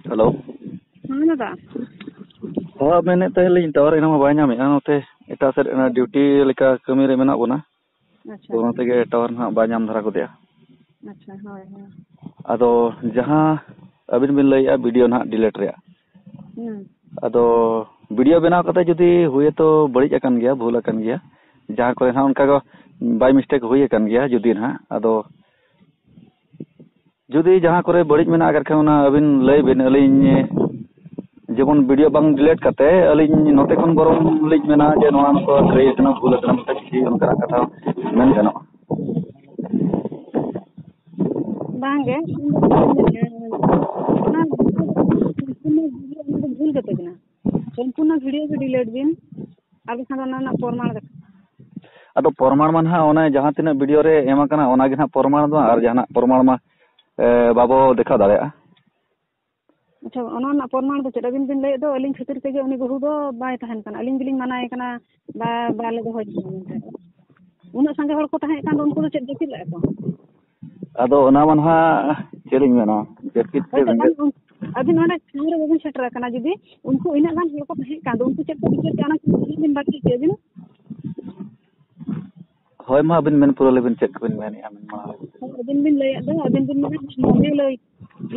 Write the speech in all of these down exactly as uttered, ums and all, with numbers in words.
Hello. ᱦᱮᱸ ᱫᱟᱫᱟ᱾ ᱦᱚᱸ, ᱢᱮᱱᱮᱫ ᱛᱟᱦᱮᱸᱫ ᱞᱤᱧ, ᱴᱟᱣᱟᱨ ᱮᱱᱟᱝ ᱢᱟ ᱵᱟᱭ ᱧᱟᱢᱮᱫᱼᱟ, ᱱᱚᱛᱮ ᱮᱴᱟᱜ ᱥᱮᱫ ᱚᱱᱟ ᱰᱤᱭᱩᱴᱤ ᱞᱮᱠᱟ ᱠᱟᱹᱢᱤ ᱨᱮ ᱢᱮᱱᱟᱜ ᱵᱚᱱᱟ᱾ ᱟᱪᱪᱷᱟ᱾ ᱛᱚ ᱚᱱᱟ ᱛᱮᱜᱮ ᱴᱟᱣᱟᱨ ᱱᱟᱦᱟᱜ ᱵᱟᱭ ᱧᱟᱢ ᱫᱷᱟᱨᱟ ᱜᱚᱫᱮᱜᱼᱟ᱾ ᱟᱪᱪᱷᱟ, ᱦᱳᱭ, ᱦᱳᱭ᱾ ᱟᱫᱚ ᱡᱟᱦᱟᱸ ᱟᱹᱵᱤᱱ ᱵᱤᱱ ᱞᱟᱹᱭᱮᱫᱼᱟ ᱵᱷᱤᱰᱤᱭᱳ ᱱᱟᱦᱟᱜ ᱰᱤᱞᱤᱴ ᱨᱮᱭᱟᱜ, ᱦᱩᱸ᱾ ᱟᱫᱚ ᱵᱷᱤᱰᱤᱭᱳ ᱵᱮᱱᱟᱣ ᱠᱟᱛᱮ ᱡᱩᱫᱤ ᱦᱩᱭᱮᱛᱚ ᱵᱟᱹᱲᱤᱡ ᱟᱠᱟᱱ ᱜᱮᱭᱟ, ᱵᱷᱩᱞ ᱟᱠᱟᱱ ᱜᱮᱭᱟ, ᱡᱟᱦᱟᱸ ᱠᱚᱨᱮ ᱱᱟᱦᱟᱜ ᱚᱱᱠᱟ ᱠᱚ by mistake ᱦᱩᱭ ᱟᱠᱟᱱ ᱜᱮᱭᱟ ᱡᱩᱫᱤ ᱱᱟᱦᱟᱜ, ᱟᱫᱚ ᱡᱩᱫᱤ ᱡᱟᱦᱟᱸ ᱠᱚᱨᱮ ᱵᱟᱹᱲᱤᱡ ᱢᱮᱱᱟᱜ ᱟᱠᱟᱫ ᱠᱷᱟᱱ, ᱚᱱᱟ ᱟᱹᱵᱤᱱ ᱞᱟᱹᱭ ᱵᱤᱱ, ᱟᱹᱞᱤᱧ ᱡᱮᱢᱚᱱ ᱵᱷᱤᱰᱤᱭᱳ ᱵᱟᱝ ᱰᱤᱞᱤᱴ ᱠᱟᱛᱮ ᱟᱹᱞᱤᱧ ᱱᱚᱛᱮ ᱠᱷᱚᱱ ᱵᱚᱨᱚᱝ ᱞᱤᱧ ᱢᱮᱱᱟ ᱡᱮ ᱱᱚᱣᱟ ᱱᱚᱝᱠᱟ ᱠᱟᱹᱭ ᱠᱟᱱᱟ, ᱵᱷᱩᱞ ᱟᱠᱟᱱᱟ, ᱢᱮᱱᱛᱮ ᱠᱤᱪᱷᱩ ᱚᱱᱠᱟᱱᱟᱜ ᱠᱟᱛᱷᱟ ᱢᱮᱱ ᱜᱟᱱᱚᱜᱼᱟ᱾ ᱵᱟᱝᱜᱮ, ᱤᱧ ᱫᱚ ᱚᱱᱟ ᱥᱚᱢᱯᱩᱨᱱᱚ ᱵᱷᱤᱰᱤᱭᱳ ᱚᱱᱟ ᱫᱚ ᱵᱷᱩᱞ ᱠᱟᱛᱮ ᱠᱟᱱᱟ᱾ ᱥᱚᱢᱯᱩᱨᱱᱚ ᱵᱷᱤᱰᱤᱭᱳ ᱜᱮ ᱰᱤᱞᱤᱴ ᱵᱤᱱ, ᱟᱨ ᱵᱟᱠᱷᱟᱱ ᱫᱚ ᱚᱱᱟ ᱨᱮᱱᱟᱜ ᱯᱨᱚᱢᱟᱱ ᱫᱮᱠᱷᱟᱣ᱾ ᱟᱫᱚ ᱯᱨᱚᱢᱟᱱ ᱢᱟ ᱱᱟᱦᱟᱜ ᱚᱱᱮ ᱡᱟᱦᱟᱸ ᱛᱤᱱᱟᱹᱜ ᱵᱷᱤᱰᱤᱭᱳ ᱨᱮ ᱮᱢ ᱟᱠᱟᱱᱟ, ᱚᱱᱟ ᱜᱮ ᱱᱟᱦᱟᱜ ᱯᱨᱚᱢᱟᱱ ᱫᱚ, ᱟᱨ ᱡᱟᱦᱟᱱᱟᱜ ᱯᱨᱚᱢᱟᱱ ᱢᱟ, ᱮ, ᱵᱟᱵᱚ ᱫᱮᱠᱷᱟᱣ ᱫᱟᱲᱮᱭᱟᱜᱼᱟ᱾ ᱟᱪᱪᱷᱟ, ᱚᱱᱟ ᱨᱮᱱᱟᱜ ᱯᱨᱚᱢᱟᱱ ᱫᱚ ᱪᱮᱫ? ᱟᱹᱵᱤᱱ ᱵᱤᱱ ᱞᱟᱹᱭᱮᱫ ᱫᱚ ᱟᱹᱞᱤᱧ ᱠᱷᱟᱹᱛᱤᱨ ᱛᱮᱜᱮ ᱩᱱᱤ ᱵᱟᱹᱦᱩ ᱫᱚ ᱵᱟᱭ ᱛᱟᱦᱮᱱ ᱠᱟᱱᱟ, ᱟᱹᱞᱤᱧ ᱜᱮᱞᱤᱧ ᱢᱟᱱᱟᱭᱮ ᱠᱟᱱᱟ, ᱵᱟ-, ᱵᱟᱞᱮ ᱫᱚᱦᱚᱭᱮ ᱠᱟᱱᱟ ᱢᱮᱱᱛᱮ᱾ ᱩᱱᱟᱹᱜ ᱥᱟᱸᱜᱮ ᱦᱚᱲ ᱠᱚ ᱛᱟᱦᱮᱸ ᱠᱟᱱ ᱫᱚ ᱩᱱᱠᱩ ᱫᱚ ᱪᱮᱫ ᱡᱟᱹᱯᱤᱫ ᱞᱮᱫᱼᱟ ᱠᱚ? ᱟᱫᱚ ᱚᱱᱟ ᱢᱟ ᱱᱟᱦᱟᱜ ᱪᱮᱫ ᱤᱧ ᱢᱮᱱᱟ, ᱡᱟᱹᱯᱤᱫ ᱛᱮ ᱦᱳᱭᱛᱳ ᱵᱮᱸᱜᱮᱫ᱾ ᱟᱹᱵᱤᱱ, ᱟᱹᱵᱤᱱ ᱚᱸᱰᱮ ᱴᱷᱟᱶ ᱨᱮ ᱵᱟᱵᱤᱱ ᱥᱮᱴᱮᱨ ᱟᱠᱟᱱᱟ, ᱡᱩᱫᱤ ᱩᱱᱠᱩ ᱤᱱᱟᱹᱜ ᱜᱟᱱ ᱦᱚᱲ ᱠᱚ ᱛᱟᱦᱮᱸ ᱠᱟᱱ ᱫᱚ ᱩᱱᱠᱩ ᱪᱮᱫ ᱠᱚ ᱵᱤᱪᱟᱹᱨ ᱠᱮᱫᱼᱟ, ᱚᱱᱟ ᱠᱚ ᱵᱤᱱ ᱵᱟᱰᱟᱭ ᱠᱮᱫᱼᱟ ᱵᱤᱱ? ᱦᱳᱭ, ᱢᱟ ᱟᱹᱵᱤᱱ ᱢᱮᱱ ᱯᱩᱨᱟᱹᱣ ᱞᱮᱵᱤᱱ, ᱪᱮᱫ ᱠᱚᱵᱤᱱ ᱢᱮᱱᱮᱫᱼᱟ, ᱢᱮᱱ ᱢᱟᱲᱟᱝ ᱞᱮᱵᱤᱱ᱾ ᱦᱳᱭ, ᱟᱹᱵᱤᱱ ᱵᱤᱱ ᱞᱟᱹᱭᱮᱫ ᱫᱚ, ᱟᱹᱵᱤᱱ ᱵᱤᱱ ᱢᱮᱱᱟ, ᱢᱚᱱᱮ ᱞᱟᱹᱭ,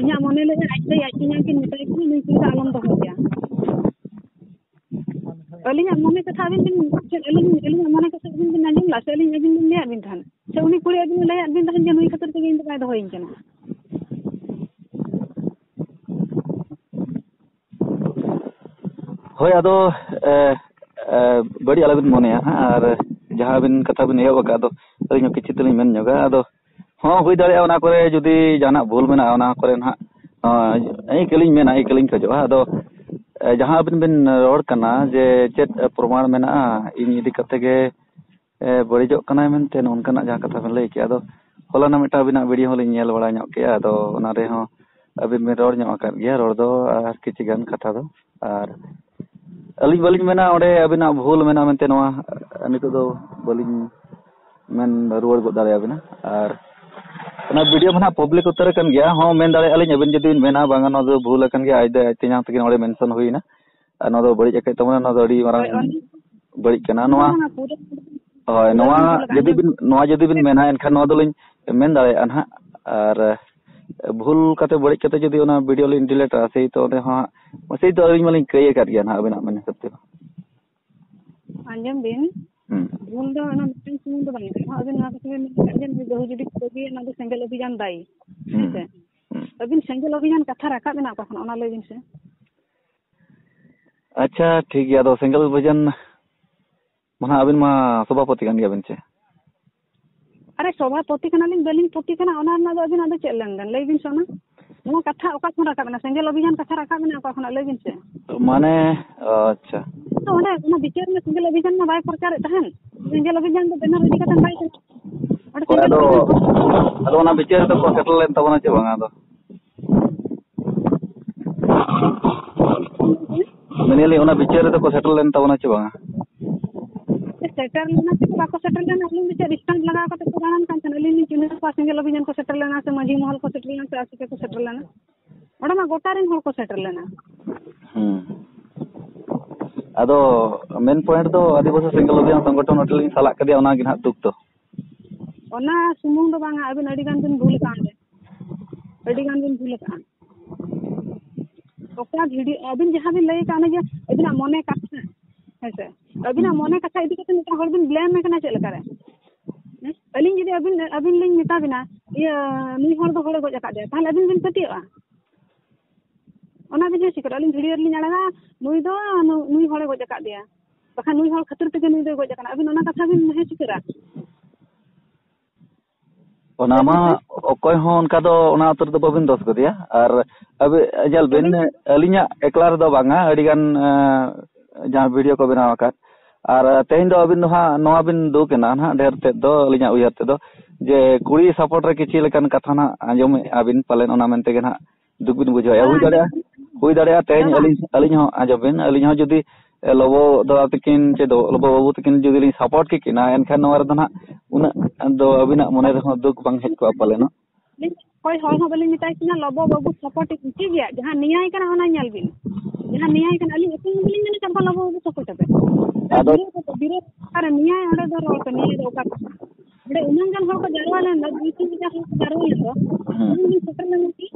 ᱤᱧᱟᱹᱜ ᱢᱚᱱᱮ ᱞᱟᱹᱭ, ᱟᱡ ᱛᱮ ᱟᱡ ᱛᱮᱧᱟᱝ ᱠᱤᱱ ᱢᱮᱛᱟᱭ ᱠᱟᱱᱟ, ᱱᱩᱭ ᱠᱩᱲᱤ ᱫᱚ ᱟᱞᱚᱢ ᱫᱚᱦᱚᱭᱮᱭᱟ᱾ ᱟᱹᱞᱤᱧᱟᱜ ᱢᱚᱱᱮ ᱠᱟᱛᱷᱟ ᱟᱹᱵᱤᱱ ᱵᱤᱱ, ᱪᱮᱫ ᱟᱹᱞᱤᱧ, ᱟᱹᱞᱤᱧᱟᱜ ᱢᱚᱱᱮ ᱠᱟᱛᱷᱟ ᱟᱹᱵᱤᱱ ᱵᱤᱱ ᱟᱸᱡᱚᱢ ᱞᱮᱫᱟ ᱥᱮ ᱟᱹᱞᱤᱧ ᱟᱹᱵᱤᱱ ᱞᱤᱧ ᱞᱟᱹᱭᱟᱫ ᱵᱤᱱ ᱛᱟᱦᱮᱸᱫ? ᱥᱮ ᱩᱱᱤ ᱠᱩᱲᱤ ᱟᱹᱵᱤᱱ ᱞᱟᱹᱭᱟᱫ ᱵᱤᱱ ᱛᱟᱦᱮᱸᱫ ᱡᱮ ᱱᱩᱭ ᱠᱷᱟᱹᱛᱤᱨ ᱛᱮᱜᱮ ᱤᱧ ᱫᱚ ᱵᱟᱭ ᱫᱚᱦᱚᱭᱤᱧ ᱠᱟᱱᱟ? ᱦᱳᱭ, ᱟᱫᱚ, ᱮ, ᱮ, ᱵᱟᱹᱲᱤᱡ ᱟᱞᱚᱵᱤᱱ ᱢᱚᱱᱮᱭᱟ ᱦᱟᱸᱜ, ᱟᱨ ᱡᱟᱦᱟᱸ ᱵᱤᱱ ᱠᱟᱛᱷᱟ ᱵᱤᱱ ᱮᱦᱚᱵ ᱟᱠᱟᱫ ᱫᱚ, ᱟᱹᱞᱤᱧ ᱦᱚᱸ ᱠᱤᱪᱷᱩ ᱫᱚᱞᱤᱧ ᱢᱮᱱ ᱧᱚᱜᱟ᱾ ᱟᱫᱚ ᱦᱚᱸ, ᱦᱩᱭ ᱫᱟᱲᱮᱭᱟᱜᱼᱟ, ᱚᱱᱟ ᱠᱚᱨᱮ ᱡᱩᱫᱤ ᱡᱟᱦᱟᱱᱟᱜ ᱵᱷᱩᱞ ᱢᱮᱱᱟᱜᱼᱟ, ᱚᱱᱟ ᱠᱚᱨᱮ ᱱᱟᱦᱟᱜ, ᱦᱚᱸ, ᱤᱱᱠᱟᱹᱞᱤᱧ ᱢᱮᱱᱟ, ᱤᱱᱠᱟᱹᱞᱤᱧ ᱠᱷᱚᱡᱚᱜᱼᱟ᱾ ᱟᱫᱚ, ᱮ, ᱡᱟᱦᱟᱸ ᱟᱹᱵᱤᱱ ᱵᱤᱱ ᱨᱚᱲ ᱠᱟᱱᱟ ᱡᱮ ᱪᱮᱫ ᱯᱨᱚᱢᱟᱱ ᱢᱮᱱᱟᱜᱼᱟ ᱤᱧ ᱤᱫᱤ ᱠᱟᱛᱮ ᱜᱮ, ᱮ, ᱵᱟᱹᱲᱤᱡᱚᱜ ᱠᱟᱱᱟᱭ ᱢᱮᱱᱛᱮ, ᱱᱚᱝᱠᱟᱱᱟᱜ ᱡᱟᱦᱟᱸ ᱠᱟᱛᱷᱟ ᱵᱤᱱ ᱞᱟᱹᱭ ᱠᱮᱜᱼᱟ, ᱟᱫᱚ ᱦᱚᱞᱟᱱᱟᱜ ᱢᱤᱫᱴᱟᱝ ᱟᱹᱵᱤᱱᱟᱜ ᱵᱷᱤᱰᱤᱭᱳ ᱦᱚᱸᱞᱤᱧ ᱧᱮᱞ ᱵᱟᱲᱟ ᱧᱚᱜ ᱠᱮᱜᱼᱟ, ᱟᱫᱚ ᱚᱱᱟ ᱨᱮᱦᱚᱸ ᱟᱹᱵᱤᱱ ᱵᱤᱱ ᱨᱚᱲ ᱧᱚᱜ ᱟᱠᱟᱫ ᱜᱮᱭᱟ, ᱨᱚᱲ ᱫᱚ ᱟᱨ ᱠᱤᱪᱷᱤ ᱜᱟᱱ ᱠᱟᱛᱷᱟ ᱫᱚ᱾ ᱟᱨ ᱟᱹᱞᱤᱧ ᱵᱟᱹᱞᱤᱧ ᱢᱮᱱᱟ ᱚᱸᱰᱮ ᱟᱹᱵᱤᱱᱟᱜ ᱵᱷᱩᱞ ᱢᱮᱱᱟᱜᱼᱟ ᱢᱮᱱᱛᱮ, ᱱᱚᱣᱟ ᱱᱤᱛᱚᱜ ᱫᱚ ᱵᱟᱹᱞᱤᱧ ᱢᱮᱱ ᱨᱩᱣᱟᱹᱲ ᱜᱚᱫ ᱫᱟᱲᱮᱭᱟᱵᱤᱱᱟ᱾ ᱟᱨ ᱚᱱᱟ ᱵᱷᱤᱰᱤᱭᱳ ᱢᱟ ᱱᱟᱦᱟᱜ ᱯᱟᱵᱽᱞᱤᱠ ᱩᱛᱟᱹᱨ ᱟᱠᱟᱱ ᱜᱮᱭᱟ᱾ ᱦᱚᱸ, ᱢᱮᱱ ᱫᱟᱲᱮᱭᱟᱜᱼᱟ ᱞᱤᱧ, ᱟᱵᱤᱱ ᱡᱩᱫᱤ ᱵᱤᱱ ᱢᱮᱱᱟ, "ᱵᱟᱝᱟ, ᱱᱚᱣᱟ ᱫᱚ ᱵᱷᱩᱞ ᱟᱠᱟᱱ ᱜᱮᱭᱟ, ᱟᱡ ᱫᱚ ᱟᱡ ᱛᱮ ᱡᱟᱦᱟᱸ ᱛᱮᱜᱮ ᱱᱚᱰᱮ ᱢᱮᱱᱥᱚᱱ ᱦᱩᱭᱱᱟ, ᱟᱨ ᱱᱚᱣᱟ ᱫᱚ ᱵᱟᱹᱲᱤᱡ ᱟᱠᱟᱫ ᱛᱟᱵᱚᱱᱟ, ᱱᱚᱣᱟ ᱫᱚ ᱟᱹᱰᱤ ᱢᱟᱨᱟᱝ ᱦᱳᱭ, ᱚᱱᱟ ᱵᱟᱹᱲᱤᱡ ᱠᱟᱱᱟ ᱱᱚᱣᱟ᱾" ᱚᱱᱟ ᱯᱩᱨᱟᱹ ᱦᱳᱭ, ᱯᱩᱨᱟᱹ ᱱᱚᱣᱟ ᱵᱷᱩᱞ ᱟᱠᱟᱱᱟ᱾ ᱡᱩᱫᱤ ᱵᱤᱱ, ᱱᱚᱣᱟ ᱡᱩᱫᱤ ᱵᱤᱱ ᱢᱮᱱᱟ, ᱮᱱᱠᱷᱟᱱ ᱱᱚᱣᱟ ᱫᱚᱞᱤᱧ ᱢᱮᱱ ᱫᱟᱲᱮᱭᱟᱜᱼᱟ ᱱᱟᱦᱟᱜ᱾ ᱟᱨ ᱵᱷᱩᱞ ᱠᱟᱛᱮ, ᱵᱟᱹᱲᱤᱡ ᱠᱟᱛᱮ ᱡᱩᱫᱤ ᱚᱱᱟ ᱵᱷᱤᱰᱤᱭᱳ ᱞᱤᱧ ᱰᱤᱞᱤᱴᱟ, ᱥᱮᱭ ᱛᱚ ᱚᱸᱰᱮ ᱦᱚᱸ ᱦᱟᱸᱜ, ᱥᱮᱭ ᱛᱚ ᱟᱹᱞᱤᱧ ᱢᱟᱞᱤᱧ ᱠᱟᱹᱭ ᱟᱠᱟᱫ ᱜᱮᱭᱟ ᱱᱟᱦᱟᱜ, ᱟᱵᱤᱱᱟᱜ ᱢᱮᱱ ᱦᱤᱥᱟᱹᱵ ᱛᱮᱫᱚ᱾ ᱟᱸᱡᱚᱢ ᱵᱤᱱ, ᱦᱩᱸ᱾ ᱵᱷᱩᱞ ᱫᱚ ᱚᱱᱟ ᱢᱤᱫᱴᱟᱝ ᱥᱩᱢᱩᱝ ᱫᱚ ᱵᱟᱝ ᱠᱟᱱᱟ᱾ ᱟᱵᱤᱱ ᱱᱚᱣᱟ ᱠᱟᱛᱷᱟ ᱵᱤᱱ ᱢᱮᱱ ᱠᱮᱫᱟ ᱡᱮ ᱱᱩᱭ ᱵᱟᱹᱦᱩ ᱡᱩᱫᱤ ᱠᱚ ᱵᱟᱹᱜᱤᱭᱟ, ᱚᱱᱟ ᱫᱚ ᱥᱮᱸᱜᱮᱞ ᱚᱵᱷᱤᱡᱟᱱ ᱫᱟᱭᱤ᱾ ᱦᱩᱸ᱾ ᱦᱮᱸ ᱥᱮ? ᱦᱩᱸ᱾ ᱟᱹᱵᱤᱱ ᱥᱮᱸᱜᱮᱞ ᱚᱵᱷᱤᱡᱟᱱ ᱠᱟᱛᱷᱟ ᱨᱟᱠᱟᱵ ᱮᱱᱟ ᱚᱠᱟ ᱠᱷᱚᱱ, ᱚᱱᱟ ᱞᱟᱹᱭ ᱵᱤᱱ ᱥᱮ᱾ ᱟᱪᱪᱷᱟ, ᱴᱷᱤᱠ ᱜᱮᱭᱟ᱾ ᱟᱫᱚ ᱥᱮᱸᱜᱮᱞ ᱚᱵᱷᱤᱡᱟᱱ ᱢᱟ ᱱᱟᱦᱟᱜ ᱟᱹᱵᱤᱱ ᱢᱟ ᱥᱚᱵᱷᱟᱯᱚᱛᱤ ᱠᱟᱱ ᱜᱮᱭᱟᱵᱤᱱ ᱪᱮ? ᱟᱨᱮ, ᱥᱚᱵᱷᱟᱯᱚᱛᱤ ᱠᱟᱱᱟᱞᱤᱧ, ᱵᱟᱹᱞᱤᱧ ᱯᱚᱛᱤ ᱠᱟᱱᱟ, ᱚᱱᱟ ᱨᱮᱱᱟᱜ ᱫᱚ ᱟᱹᱵᱤᱱᱟᱜ ᱫᱚ ᱪᱮᱫ ᱞᱮᱱᱫᱮᱱ? ᱞᱟᱹᱭ ᱵᱤᱱ ᱥᱮ ᱚᱱᱟ᱾ ᱱᱚᱣᱟ ᱠᱟᱛᱷᱟ ᱚᱠᱟ ᱠᱷᱚᱱ ᱨᱟᱠᱟᱵ ᱮᱱᱟ? ᱥᱮᱸᱜᱮᱞ ᱚᱵᱷᱤᱡᱟᱱ ᱠᱟᱛᱷᱟ ᱨᱟᱠᱟᱵ ᱮᱱᱟ ᱚᱠᱟ ᱠᱷᱚᱱᱟᱜ? ᱞᱟᱹᱭ ᱵᱤᱱ ᱥᱮ᱾ ᱢᱟᱱᱮ, ᱟᱪᱪᱷᱟ᱾ ᱛᱚ ᱚᱸᱰᱮ ᱚᱱᱟ ᱵᱤᱪᱟᱹᱨ ᱨᱮ ᱥᱮᱸᱜᱮᱞ ᱚᱵᱷᱤᱡᱟᱱ ᱢᱟ ᱵᱟᱭ ᱯᱨᱚᱪᱟᱨᱮᱫ ᱛᱟᱦᱮᱱ᱾ ᱥᱮᱸᱜᱮᱞ ᱚᱵᱷᱤᱡᱟᱱ ᱫᱚ ᱵᱮᱱᱟᱨ ᱤᱫᱤ ᱠᱟᱛᱮ ᱵᱟᱭ ᱪᱟᱞᱟᱜ᱾ ᱚᱸᱰᱮ ᱦᱳᱭ, ᱥᱮᱸᱜᱮᱞ ᱟᱫᱚ, ᱚᱵᱷᱤᱡᱟᱱ ᱟᱫᱚ ᱚᱱᱟ ᱵᱤᱪᱟᱹᱨ ᱨᱮᱫᱚ ᱠᱚ ᱥᱮᱴᱮᱨ ᱞᱮᱱ ᱛᱟᱵᱚᱱᱟ ᱪᱮ ᱵᱟᱝᱟ ᱟᱫᱚ? ᱢᱮᱱᱮᱫᱼᱟ ᱞᱤᱧ, ᱚᱱᱟ ᱵᱤᱪᱟᱹᱨ ᱨᱮᱫᱚ ᱠᱚ ᱥᱮᱴᱮᱨ ᱞᱮᱱ ᱛᱟᱵᱚᱱᱟ ᱪᱮ ᱵᱟᱝᱟ? ᱥᱮᱴᱮᱨ ᱞᱮᱱᱟ ᱥᱮ ᱵᱟᱠᱚ ᱥᱮᱴᱮᱨ ᱞᱮᱱᱟ, ᱟᱹᱞᱤᱧ ᱫᱚ ᱪᱮᱫ ᱥᱴᱮᱱᱰ ᱞᱟᱜᱟᱣ ᱠᱟᱛᱮ ᱠᱚ ᱫᱟᱬᱟᱱ ᱠᱟᱱ ᱛᱟᱦᱮᱱᱟ? ᱟᱹᱞᱤᱧ ᱞᱤᱧ ᱪᱤᱱᱦᱟᱹᱣ ᱠᱚᱣᱟ, ᱥᱮᱸᱜᱮᱞ ᱚᱵᱷᱤᱡᱟᱱ ᱠᱚ ᱥᱮᱴᱮᱨ ᱞᱮᱱᱟ ᱥᱮ ᱢᱟᱹᱡᱷᱤ ᱢᱚᱦᱚᱞ ᱠᱚ ᱥᱮᱴᱮᱨ ᱞᱮᱱᱟ ᱥᱮ ᱟᱥᱮᱠᱟ ᱠᱚ ᱥᱮᱴᱮᱨ ᱞᱮᱱᱟ? ᱚᱸᱰᱮ ᱢᱟ ᱜᱚᱴᱟ ᱨᱮᱱ ᱦᱚᱲ ᱠᱚ ᱥᱮᱴᱮᱨ ᱞᱮᱱᱟ᱾ ᱦᱩᱸ᱾ ᱟᱫᱚ ᱢᱮᱱ ᱯᱚᱭᱮᱱᱴ ᱫᱚ ᱟᱹᱫᱤᱵᱟᱹᱥᱤ ᱥᱮᱸᱜᱮᱞ ᱚᱵᱷᱤᱡᱟᱱ ᱥᱚᱝᱜᱚᱴᱷᱚᱱ ᱦᱚᱴᱮᱞ ᱞᱤᱧ ᱥᱟᱞᱟᱜ ᱠᱮᱫᱮᱭᱟ, ᱚᱱᱟ ᱜᱮ ᱱᱟᱦᱟᱜ ᱫᱩᱠ ᱫᱚ᱾ ᱚᱱᱟ ᱥᱩᱢᱩᱝ ᱫᱚ ᱵᱟᱝᱟ, ᱟᱹᱵᱤᱱ ᱟᱹᱰᱤ ᱜᱟᱱ ᱵᱤᱱ ᱵᱷᱩᱞ ᱟᱠᱟᱫᱼᱟ ᱚᱸᱰᱮ, ᱟᱹᱰᱤ ᱜᱟᱱ ᱵᱤᱱ ᱵᱷᱩᱞ ᱟᱠᱟᱫᱼᱟ᱾ ᱚᱠᱟ ᱵᱷᱤᱰᱤᱭᱳ ᱟᱹᱵᱤᱱ ᱡᱟᱦᱟᱸ ᱵᱤᱱ ᱞᱟᱹᱭ ᱟᱠᱟᱫ, ᱚᱱᱮ ᱡᱮ ᱟᱹᱵᱤᱱᱟᱜ ᱢᱚᱱᱮ ᱠᱟᱛᱷᱟ, ᱦᱮᱸ ᱥᱮ, ᱟᱹᱵᱤᱱᱟᱜ ᱢᱚᱱᱮ ᱠᱟᱛᱷᱟ ᱤᱫᱤ ᱠᱟᱛᱮ ᱢᱤᱫᱴᱟᱝ ᱦᱚᱲ ᱵᱤᱱ ᱵᱞᱮᱢ ᱮ ᱠᱟᱱᱟ ᱪᱮᱫ ᱞᱮᱠᱟᱨᱮ? ᱦᱮᱸ? ᱟᱹᱞᱤᱧ ᱡᱩᱫᱤ ᱟᱹᱵᱤᱱ, ᱟᱹᱵᱤᱱ ᱞᱤᱧ ᱢᱮᱛᱟ ᱵᱤᱱᱟ, "ᱤᱭᱟᱹ, ᱱᱩᱭ ᱦᱚᱲ ᱫᱚ ᱦᱚᱲᱮ ᱜᱚᱡ ᱟᱠᱟᱫ ᱫᱮᱭᱟ", ᱛᱟᱦᱚᱞᱮ ᱟᱹᱵᱤᱱ ᱵᱤᱱ ᱯᱟᱹᱛᱭᱟᱹᱜᱼᱟ? ᱚᱱᱟ ᱵᱤᱱ ᱦᱮᱸ ᱪᱤᱠᱟᱹᱨᱟ? ᱟᱹᱞᱤᱧ ᱵᱷᱤᱰᱤᱭᱳ ᱨᱮᱞᱤᱧ ᱟᱲᱟᱜᱟ, "ᱱᱩᱭ ᱫᱚ ᱱᱩ-, ᱱᱩᱭ ᱦᱚᱲᱮ ᱜᱚᱡ ᱟᱠᱟᱫ ᱫᱮᱭᱟ", ᱵᱟᱠᱷᱟᱱ, "ᱱᱩᱭ ᱦᱚᱲ ᱠᱷᱟᱹᱛᱤᱨ ᱛᱮᱜᱮ ᱱᱩᱭ ᱫᱚᱭ ᱜᱚᱡ ᱟᱠᱟᱱᱟ", ᱟᱹᱵᱤᱱ ᱚᱱᱟ ᱠᱟᱛᱷᱟ ᱵᱤᱱ ᱦᱮᱸ ᱪᱤᱠᱟᱹᱨᱟ? ᱚᱱᱟ ᱢᱟ ᱚᱠᱚᱭ ᱦᱚᱸ ᱚᱱᱠᱟ ᱫᱚ ᱚᱱᱟ ᱩᱛᱟᱹᱨ ᱫᱚ ᱵᱟᱹᱵᱤᱱ ᱫᱚᱥ ᱜᱚᱫᱮᱭᱟ᱾ ᱟᱨ ᱟᱵᱤ-, ᱧᱮᱞ ᱵᱤᱱ, ᱟᱹᱞᱤᱧ ᱟᱹᱞᱤᱧᱟᱜ ᱮᱠᱞᱟ ᱨᱮᱫᱚ ᱵᱟᱝᱟ, ᱟᱹᱰᱤᱜᱟᱱ, ᱮᱸ, ᱡᱟᱦᱟᱸ ᱵᱷᱤᱰᱤᱭᱳ ᱠᱚ ᱵᱮᱱᱟᱣ ᱟᱠᱟᱫ᱾ ᱟᱨ ᱛᱮᱦᱮᱧ ᱫᱚ ᱟᱹᱵᱤᱱ ᱫᱚ ᱦᱟᱸᱜ ᱱᱚᱣᱟ ᱵᱤᱱ ᱫᱩᱠ ᱮᱱᱟ ᱱᱟᱦᱟᱜ, ᱰᱷᱮᱨ ᱛᱮᱫ ᱫᱚ ᱟᱹᱞᱤᱧᱟᱜ ᱩᱭᱦᱟᱹᱨ ᱛᱮᱫᱚ, ᱡᱮ ᱠᱩᱲᱤ ᱥᱟᱯᱳᱨᱴ ᱨᱮ ᱠᱤᱪᱷᱤ ᱞᱮᱠᱟᱱ ᱠᱟᱛᱷᱟ ᱱᱟᱦᱟᱜ ᱟᱸᱡᱚᱢᱮᱫᱼᱟ ᱵᱤᱱ ᱯᱟᱞᱮᱱ, ᱚᱱᱟ ᱢᱮᱱᱛᱮ ᱜᱮ ᱱᱟᱦᱟᱜ ᱫᱩᱠ ᱵᱤᱱ ᱵᱩᱡᱷᱟᱹᱣᱮᱫᱼᱟ᱾ ᱦᱩᱭ ᱫᱟᱲᱮᱭᱟᱜᱼᱟ, ᱦᱩᱭ ᱫᱟᱲᱮᱭᱟᱜᱼᱟ ᱛᱮᱦᱮᱧ ᱟᱹᱞᱤᱧ, ᱟᱹᱞᱤᱧ ᱦᱚᱸ, ᱟᱸᱡᱚᱢ ᱵᱤᱱ, ᱟᱹᱞᱤᱧ ᱦᱚᱸ ᱡᱩᱫᱤ ᱞᱚᱵᱚ ᱫᱟᱫᱟ ᱛᱟᱹᱠᱤᱱ ᱪᱮ ᱫᱚ ᱞᱚᱵᱚ ᱵᱟᱹᱵᱩ ᱛᱟᱹᱠᱤᱱ ᱡᱩᱫᱤ ᱞᱤᱧ ᱥᱟᱯᱳᱨᱴ ᱠᱮ ᱠᱤᱱᱟ, ᱮᱱᱠᱷᱟᱱ ᱱᱚᱣᱟ ᱨᱮᱫᱚ ᱱᱟᱦᱟᱜ ᱩᱱᱟᱹᱜ ᱫᱚ ᱟᱹᱵᱤᱱᱟᱜ ᱢᱚᱱᱮ ᱨᱮᱦᱚᱸ ᱫᱩᱠ ᱵᱟᱝ ᱦᱮᱡ ᱠᱚᱜᱼᱟ ᱯᱟᱞᱮᱱᱚᱜ᱾ ᱟᱹᱞᱤᱧ ᱚᱠᱚᱭ ᱦᱚᱲ ᱦᱚᱸ ᱵᱟᱹᱞᱤᱧ ᱢᱮᱛᱟᱭ ᱠᱟᱱᱟ ᱞᱚᱵᱚ ᱵᱟᱹᱵᱩ ᱥᱟᱯᱳᱨᱴ ᱴᱷᱤᱠ ᱜᱮᱭᱟ, ᱡᱟᱦᱟᱸ ᱱᱮᱭᱟᱭ ᱠᱟᱱᱟ ᱚᱱᱟ ᱧᱮᱞ ᱵᱤᱱ, ᱡᱟᱦᱟᱸ ᱱᱮᱭᱟᱭ ᱠᱟᱱᱟ ᱟᱹᱞᱤᱧ ᱮᱠᱫᱚᱢ ᱵᱟᱹᱞᱤᱧ ᱢᱮᱱ ᱠᱟᱫ ᱠᱚᱣᱟ ᱞᱚᱵᱚ ᱵᱟᱹᱵᱩ ᱥᱟᱯᱳᱨᱴ ᱟᱯᱮ᱾ ᱟᱫᱚ ᱵᱤᱨᱳᱫᱷ ᱟᱨ ᱱᱮᱭᱟᱭ ᱚᱸᱰᱮ ᱫᱚ ᱨᱚᱲ ᱠᱚ, ᱱᱮᱭᱟᱭ ᱫᱚ ᱚᱠᱟ ᱠᱟᱱᱟ? ᱚᱸᱰᱮ ᱩᱱᱟᱹᱜ ᱜᱟᱱ ᱦᱚᱲ ᱠᱚ ᱡᱟᱨᱣᱟ ᱞᱮᱱ ᱫᱚ, ᱫᱩᱭ ᱛᱤᱱ ᱦᱟᱡᱟᱨ ᱦᱚᱲ ᱠᱚ ᱡᱟᱨᱣᱟ ᱞᱮᱱ ᱫᱚ, ᱦᱮᱸ᱾ ᱩᱱᱟᱹᱜ ᱵᱤᱱ ᱥᱮᱴᱮᱨ ᱞᱮᱱᱟ ᱠᱤ?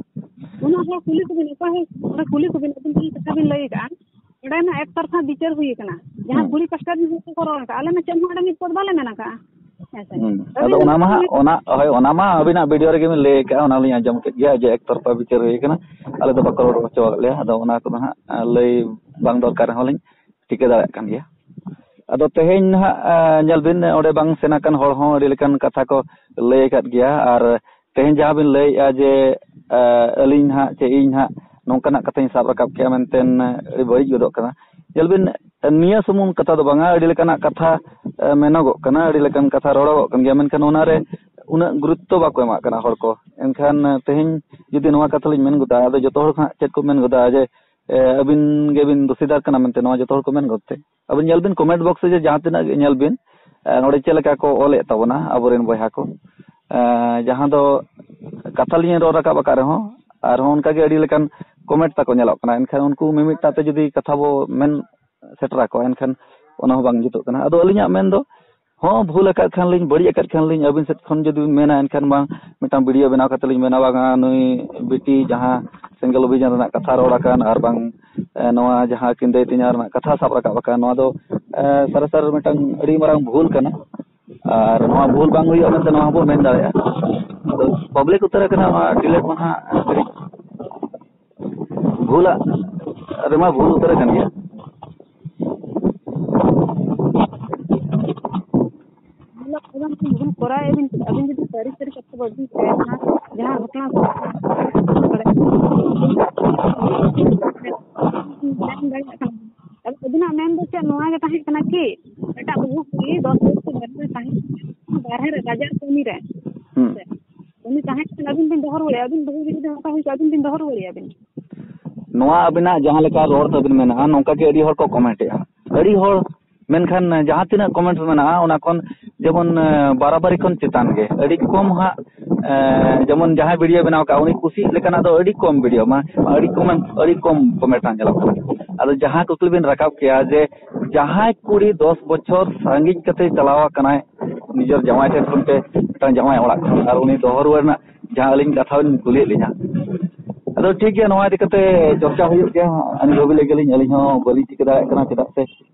ᱩᱱᱟᱹᱜ ᱦᱚᱲ ᱠᱩᱞᱤ ᱠᱚᱵᱤᱱ, ᱚᱠᱚᱭ ᱦᱚᱸ ᱚᱸᱰᱮ ᱠᱩᱞᱤ ᱠᱚᱵᱤᱱ, ᱟᱹᱵᱤᱱ ᱡᱟᱦᱟᱸ ᱠᱟᱛᱷᱟ ᱵᱤᱱ ᱞᱟᱹᱭ ᱟᱠᱟᱫᱼᱟ, ᱚᱸᱰᱮ ᱢᱟ ᱮᱠ ᱛᱚᱨᱯᱷᱟ ᱵᱤᱪᱟᱹᱨ ᱦᱩᱭ ᱟᱠᱟᱱᱟ᱾ ᱡᱟᱦᱟᱸ ᱦᱩᱸ᱾ ᱠᱩᱲᱤ ᱯᱟᱥᱴᱟ ᱨᱮᱱ ᱦᱚᱲ ᱠᱚᱠᱚ ᱨᱚᱲ ᱟᱠᱟᱫᱼᱟ, ᱟᱞᱮ ᱢᱟ ᱪᱮᱫ ᱦᱚᱸ ᱚᱸᱰᱮ ᱢᱤᱫ ᱯᱚᱫ ᱵᱟᱞᱮ ᱢᱮᱱ ᱟᱠᱟᱫᱼᱟ᱾ ᱦᱮᱸ ᱥᱮ? ᱦᱩᱸ᱾ ᱟᱹᱵᱤᱱ ᱟᱫᱚ ᱚᱱᱟ ᱢᱟ ᱦᱟᱸᱜ, ᱚᱱᱟ, ᱦᱳᱭ, ᱚᱱᱟ ᱢᱟ ᱟᱹᱵᱤᱱᱟᱜ ᱵᱷᱤᱰᱤᱭᱳ ᱨᱮᱜᱮ ᱵᱤᱱ ᱞᱟᱹᱭ ᱟᱠᱟᱫᱼᱟ, ᱚᱱᱟ ᱞᱤᱧ ᱟᱸᱡᱚᱢ ᱠᱮᱫ ᱜᱮᱭᱟ ᱡᱮ ᱮᱠ ᱛᱚᱨᱯᱷᱟ ᱵᱤᱪᱟᱹᱨ ᱦᱩᱭ ᱟᱠᱟᱱᱟ, ᱟᱞᱮ ᱫᱚ ᱵᱟᱠᱚ ᱨᱚᱲ ᱦᱚᱪᱚ ᱟᱠᱟᱫ ᱞᱮᱭᱟ᱾ ᱟᱫᱚ ᱚᱱᱟ ᱠᱚᱫᱚ ᱦᱟᱸᱜ, ᱟᱸ, ᱞᱟᱹᱭ ᱵᱟᱝ ᱫᱚᱨᱠᱟᱨ ᱨᱮᱦᱚᱸ ᱞᱤᱧ ᱴᱷᱤᱠᱟᱹ ᱫᱟᱲᱮᱭᱟᱜ ᱠᱟᱱ ᱜᱮᱭᱟ᱾ ᱟᱫᱚ ᱛᱮᱦᱮᱧ ᱱᱟᱦᱟᱜ, ᱟᱸ, ᱧᱮᱞ ᱵᱤᱱ, ᱚᱸᱰᱮ ᱵᱟᱝ ᱥᱮᱱ ᱟᱠᱟᱱ ᱦᱚᱲ ᱦᱚᱸ ᱟᱹᱰᱤ ᱞᱮᱠᱟᱱ ᱠᱟᱛᱷᱟ ᱠᱚ ᱞᱟᱹᱭ ᱟᱠᱟᱫ ᱜᱮᱭᱟ᱾ ᱟᱨ ᱛᱮᱦᱮᱧ ᱡᱟᱦᱟᱸ ᱵᱤᱱ ᱞᱟᱹᱭᱮᱫᱼᱟ ᱡᱮ, ᱟᱸ, ᱟᱹᱞᱤᱧ ᱱᱟᱦᱟᱜ ᱪᱮ ᱤᱧ ᱱᱟᱦᱟᱜ ᱱᱚᱝᱠᱟᱱᱟᱜ ᱠᱟᱛᱷᱟᱧ ᱥᱟᱵ ᱨᱟᱠᱟᱵ ᱠᱮᱜᱼᱟ ᱢᱮᱱᱛᱮ ᱟᱹᱰᱤ ᱵᱟᱹᱲᱤᱡ ᱜᱚᱫᱚᱜ ᱠᱟᱱᱟ᱾ ᱧᱮᱞ ᱵᱤᱱ, ᱱᱤᱭᱟᱹ ᱥᱩᱢᱩᱝ ᱠᱟᱛᱷᱟ ᱫᱚ ᱵᱟᱝᱟ, ᱟᱹᱰᱤ ᱞᱮᱠᱟᱱᱟᱜ ᱠᱟᱛᱷᱟ, ᱮ, ᱢᱮᱱᱚᱜᱚᱜ ᱠᱟᱱᱟ, ᱟᱹᱰᱤ ᱞᱮᱠᱟᱱ ᱠᱟᱛᱷᱟ ᱨᱚᱲᱚᱜᱚᱜ ᱠᱟᱱ ᱜᱮᱭᱟ, ᱢᱮᱱᱠᱷᱟᱱ ᱚᱱᱟᱨᱮ ᱩᱱᱟᱹᱜ ᱜᱩᱨᱩᱛᱛᱚ ᱵᱟᱠᱚ ᱮᱢᱟᱜ ᱠᱟᱱᱟ ᱦᱚᱲ ᱠᱚ᱾ ᱮᱱᱠᱷᱟᱱ, ᱮ, ᱛᱮᱦᱮᱧ ᱡᱩᱫᱤ ᱱᱚᱣᱟ ᱠᱟᱛᱷᱟ ᱞᱤᱧ ᱢᱮᱱ ᱜᱚᱫᱟ, ᱟᱫᱚ ᱡᱚᱛᱚ ᱦᱚᱲ ᱦᱟᱸᱜ ᱪᱮᱫ ᱠᱚ ᱢᱮᱱ ᱜᱚᱫᱟ ᱡᱮ, ᱮ, ᱟᱹᱵᱤᱱ ᱜᱮᱵᱤᱱ ᱫᱳᱥᱤᱫᱟᱨ ᱠᱟᱱᱟ ᱢᱮᱱᱛᱮ, ᱱᱚᱣᱟ ᱡᱚᱛᱚ ᱦᱚᱲ ᱠᱚ ᱢᱮᱱ ᱜᱚᱫ ᱛᱮ᱾ ᱟᱹᱵᱤᱱ ᱧᱮᱞ ᱵᱤᱱ, ᱠᱚᱢᱮᱱᱴ ᱵᱚᱠᱥ ᱨᱮ ᱡᱟᱦᱟᱸ ᱛᱤᱱᱟᱹᱜ ᱜᱮ ᱧᱮᱞ ᱵᱤᱱ, ᱮ, ᱱᱚᱰᱮ ᱪᱮᱫ ᱞᱮᱠᱟ ᱠᱚ ᱚᱞᱮᱫ ᱛᱟᱵᱚᱱᱟ ᱟᱵᱚᱨᱮᱱ ᱵᱚᱭᱦᱟ ᱠᱚ, ᱮ, ᱡᱟᱦᱟᱸ ᱫᱚ ᱠᱟᱛᱷᱟ ᱞᱤᱧ ᱨᱚᱲ ᱨᱟᱠᱟᱵ ᱟᱠᱟᱫ ᱨᱮᱦᱚᱸ, ᱟᱨᱦᱚᱸ ᱚᱱᱠᱟᱜᱮ ᱟᱹᱰᱤ ᱞᱮᱠᱟᱱ ᱠᱚᱢᱮᱱᱴ ᱛᱟᱠᱚ ᱧᱮᱞᱚᱜ ᱠᱟᱱᱟ᱾ ᱮᱱᱠᱷᱟᱱ ᱩᱱᱠᱩ ᱢᱤᱢᱤᱫᱴᱟᱝ ᱛᱮ ᱡᱩᱫᱤ ᱠᱟᱛᱷᱟ ᱵᱚ ᱢᱮᱱ ᱥᱮᱴᱮᱨ ᱟᱠᱚᱣᱟ, ᱮᱱᱠᱷᱟᱱ ᱚᱱᱟ ᱦᱚᱸ ᱵᱟᱝ ᱡᱩᱛᱩᱜ ᱠᱟᱱᱟ᱾ ᱟᱫᱚ ᱟᱹᱞᱤᱧᱟᱜ ᱢᱮᱱ ᱫᱚ, ᱦᱚᱸ, ᱵᱷᱩᱞ ᱟᱠᱟᱫ ᱠᱷᱟᱱ ᱞᱤᱧ, ᱵᱟᱹᱲᱤᱡ ᱟᱠᱟᱫ ᱠᱷᱟᱱ ᱞᱤᱧ, ᱟᱹᱵᱤᱱ ᱥᱮᱫ ᱠᱷᱚᱱ ᱡᱩᱫᱤ ᱵᱤᱱ ᱢᱮᱱᱟ, ᱮᱱᱠᱷᱟᱱ ᱵᱟᱝ, ᱢᱤᱫᱴᱟᱝ ᱵᱷᱤᱰᱤᱭᱳ ᱵᱮᱱᱟᱣ ᱠᱟᱛᱮ ᱞᱤᱧ ᱢᱮᱱᱟ, ᱵᱟᱝᱟ, ᱱᱩᱭ ᱵᱤᱴᱤ ᱡᱟᱦᱟᱸ ᱥᱮᱸᱜᱮᱞ ᱚᱵᱷᱤᱡᱟᱱ ᱨᱮᱱᱟᱜ ᱠᱟᱛᱷᱟ ᱨᱚᱲ ᱟᱠᱟᱱ, ᱟᱨ ᱵᱟᱝ, ᱮ, ᱱᱚᱣᱟ ᱡᱟᱦᱟᱸ ᱠᱤᱱ ᱫᱟᱹᱭ ᱛᱤᱧᱟ ᱨᱮᱱᱟᱜ ᱠᱟᱛᱷᱟ ᱥᱟᱵ ᱨᱟᱠᱟᱵ ᱟᱠᱟᱱ, ᱱᱚᱣᱟ ᱫᱚ, ᱮ, ᱥᱟᱹᱨᱤ ᱥᱟᱹᱨᱤ ᱢᱤᱫᱴᱟᱝ ᱟᱹᱰᱤ ᱢᱟᱨᱟᱝ ᱵᱷᱩᱞ ᱠᱟᱱᱟ᱾ ᱟᱨ ᱱᱚᱣᱟ ᱵᱷᱩᱞ ᱵᱟᱝ ᱦᱩᱭᱩᱜᱼᱟ ᱢᱮᱱᱛᱮ ᱱᱚᱣᱟ ᱦᱚᱸᱵᱚᱱ ᱢᱮᱱ ᱫᱟᱲᱮᱭᱟᱜᱼᱟ᱾ ᱟᱫᱚ ᱯᱟᱵᱽᱞᱤᱠ ᱩᱛᱟᱹᱨ ᱟᱠᱟᱱᱟ, ᱱᱚᱣᱟ ᱰᱤᱞᱮᱴ ᱢᱟ ᱦᱟᱸᱜ ᱠᱟᱹᱴᱤᱡ ᱵᱷᱩᱞᱟᱜ ᱨᱮᱢᱟ ᱵᱷᱩᱞ ᱩᱛᱟᱹᱨ ᱟᱠᱟᱱ ᱜᱮᱭᱟ᱾ ᱢᱚᱛᱞᱚᱵ ᱟᱵᱮᱱ ᱵᱷᱩᱞ ᱠᱚᱨᱟᱣᱮᱫ ᱵᱤᱱ, ᱟᱵᱤᱱ ᱡᱩᱫᱤ ᱥᱟᱹᱨᱤ ᱥᱟᱹᱨᱤ ᱠᱟᱛᱷᱟ ᱵᱟᱵᱤᱱ ᱞᱟᱹᱭᱟ, ᱡᱟᱦᱟᱸ ᱜᱷᱚᱴᱚᱱᱟ ᱢᱮᱱ ᱫᱟᱲᱮᱭᱟᱜ ᱠᱟᱱᱟ᱾ ᱟᱫᱚ ᱟᱵᱤᱱᱟᱜ ᱢᱮᱱ ᱫᱚ ᱪᱮᱫ ᱱᱚᱣᱟ ᱜᱮ ᱛᱟᱦᱮᱸ ᱠᱟᱱᱟ ᱠᱤ ᱮᱴᱟᱜ ᱵᱟᱹᱦᱩ ᱠᱩᱲᱤ ᱫᱚᱥ ᱵᱚᱪᱷᱚᱨ ᱵᱟᱦᱨᱮ ᱨᱮ ᱛᱟᱦᱮᱸ, ᱵᱟᱦᱨᱮ ᱨᱮ ᱵᱟᱡᱟᱨ ᱠᱟᱹᱢᱤ ᱨᱮ? ᱦᱩᱸ᱾ ᱩᱱᱤ ᱛᱟᱦᱮᱸ ᱠᱟᱱᱟ, ᱟᱹᱵᱤᱱ ᱵᱤᱱ ᱫᱚᱦᱚ ᱨᱩᱣᱟᱹᱲᱮᱭᱟ, ᱟᱹᱵᱤᱱ ᱵᱟᱹᱦᱩ ᱡᱩᱫᱤ ᱚᱱᱠᱟ ᱦᱩᱭ ᱠᱚᱜᱼᱟ, ᱟᱹᱵᱤᱱ ᱵᱤᱱ ᱫᱚᱦᱚ ᱨᱩᱣᱟᱹᱲᱮᱭᱟ ᱵᱤᱱ? ᱱᱚᱣᱟ ᱟᱹᱵᱤᱱᱟᱜ ᱡᱟᱦᱟᱸ ᱞᱮᱠᱟ ᱨᱚᱲ ᱛᱟᱹᱵᱤᱱ ᱢᱮᱱᱟᱜᱼᱟ, ᱱᱚᱝᱠᱟ ᱜᱮ ᱟᱹᱰᱤ ᱦᱚᱲ ᱠᱚ ᱠᱚᱢᱮᱱᱴ ᱮᱜᱼᱟ᱾ ᱟᱹᱰᱤ ᱦᱚᱲ, ᱢᱮᱱᱠᱷᱟᱱ ᱡᱟᱦᱟᱸ ᱛᱤᱱᱟᱹᱜ ᱠᱚᱢᱮᱱᱴ ᱢᱮᱱᱟᱜᱼᱟ, ᱚᱱᱟ ᱠᱷᱚᱱ ᱡᱮᱢᱚᱱ, ᱮ, ᱵᱟᱨᱟᱵᱟᱨᱤ ᱠᱷᱚᱱ ᱪᱮᱛᱟᱱ ᱜᱮ, ᱟᱹᱰᱤ ᱠᱚᱢ ᱦᱟᱸᱜ, ᱮ, ᱡᱮᱢᱚᱱ ᱡᱟᱦᱟᱸᱭ ᱵᱷᱤᱰᱤᱭᱳ ᱵᱮᱱᱟᱣ ᱠᱟᱜᱼᱟ, ᱩᱱᱤ ᱠᱩᱥᱤᱜ ᱞᱮᱠᱟᱱᱟᱜ ᱫᱚ ᱟᱹᱰᱤ ᱠᱚᱢ ᱵᱷᱤᱰᱤᱭᱳ, ᱢᱟ, ᱟᱹᱰᱤ ᱠᱚᱢ, ᱟᱹᱰᱤ ᱠᱚᱢ ᱠᱚᱢᱮᱱᱴ ᱦᱟᱸᱜ ᱧᱮᱞᱚᱜ ᱠᱟᱱᱟ᱾ ᱟᱫᱚ ᱡᱟᱦᱟᱸ ᱠᱩᱠᱞᱤ ᱵᱮᱱ ᱨᱟᱠᱟᱵ ᱠᱮᱜᱼᱟ ᱡᱮ ᱡᱟᱦᱟᱸᱭ ᱠᱩᱲᱤ ᱫᱚᱥ ᱵᱚᱪᱷᱚᱨ ᱥᱟᱺᱜᱤᱧ ᱠᱟᱛᱮ ᱪᱟᱞᱟᱣ ᱟᱠᱟᱱᱟᱭ ᱱᱤᱡᱮᱨ ᱡᱟᱶᱟᱭ ᱴᱷᱮᱱ ᱠᱷᱚᱱ ᱛᱮ ᱢᱤᱫᱴᱟᱝ ᱡᱟᱶᱟᱭ ᱚᱲᱟᱜ ᱠᱷᱚᱱ, ᱟᱨ ᱩᱱᱤ ᱫᱚᱦᱚ ᱨᱩᱣᱟᱹᱲ ᱨᱮᱱᱟᱜ ᱡᱟᱦᱟᱸ ᱟᱹᱞᱤᱧ ᱠᱟᱛᱷᱟ ᱵᱮᱱ ᱠᱩᱞᱤᱭᱮᱫ ᱞᱤᱧᱟ, ᱟᱫᱚ ᱴᱷᱤᱠ ᱜᱮᱭᱟ, ᱱᱚᱣᱟ ᱤᱫᱤ ᱠᱟᱛᱮ ᱪᱚᱨᱪᱟ ᱦᱩᱭᱩᱜ ᱜᱮᱭᱟ᱾ ᱟᱹᱞᱤᱧ ᱵᱷᱟᱹᱵᱤ ᱞᱮᱜᱮ ᱞᱤᱧ, ᱟᱹᱞᱤᱧ ᱦᱚᱸ ᱵᱟᱹᱞᱤᱧ ᱴᱷᱤᱠᱟᱹ ᱫᱟᱲᱮᱭᱟᱜ ᱠᱟᱱᱟ, ᱪᱮᱫᱟᱜ ᱥᱮ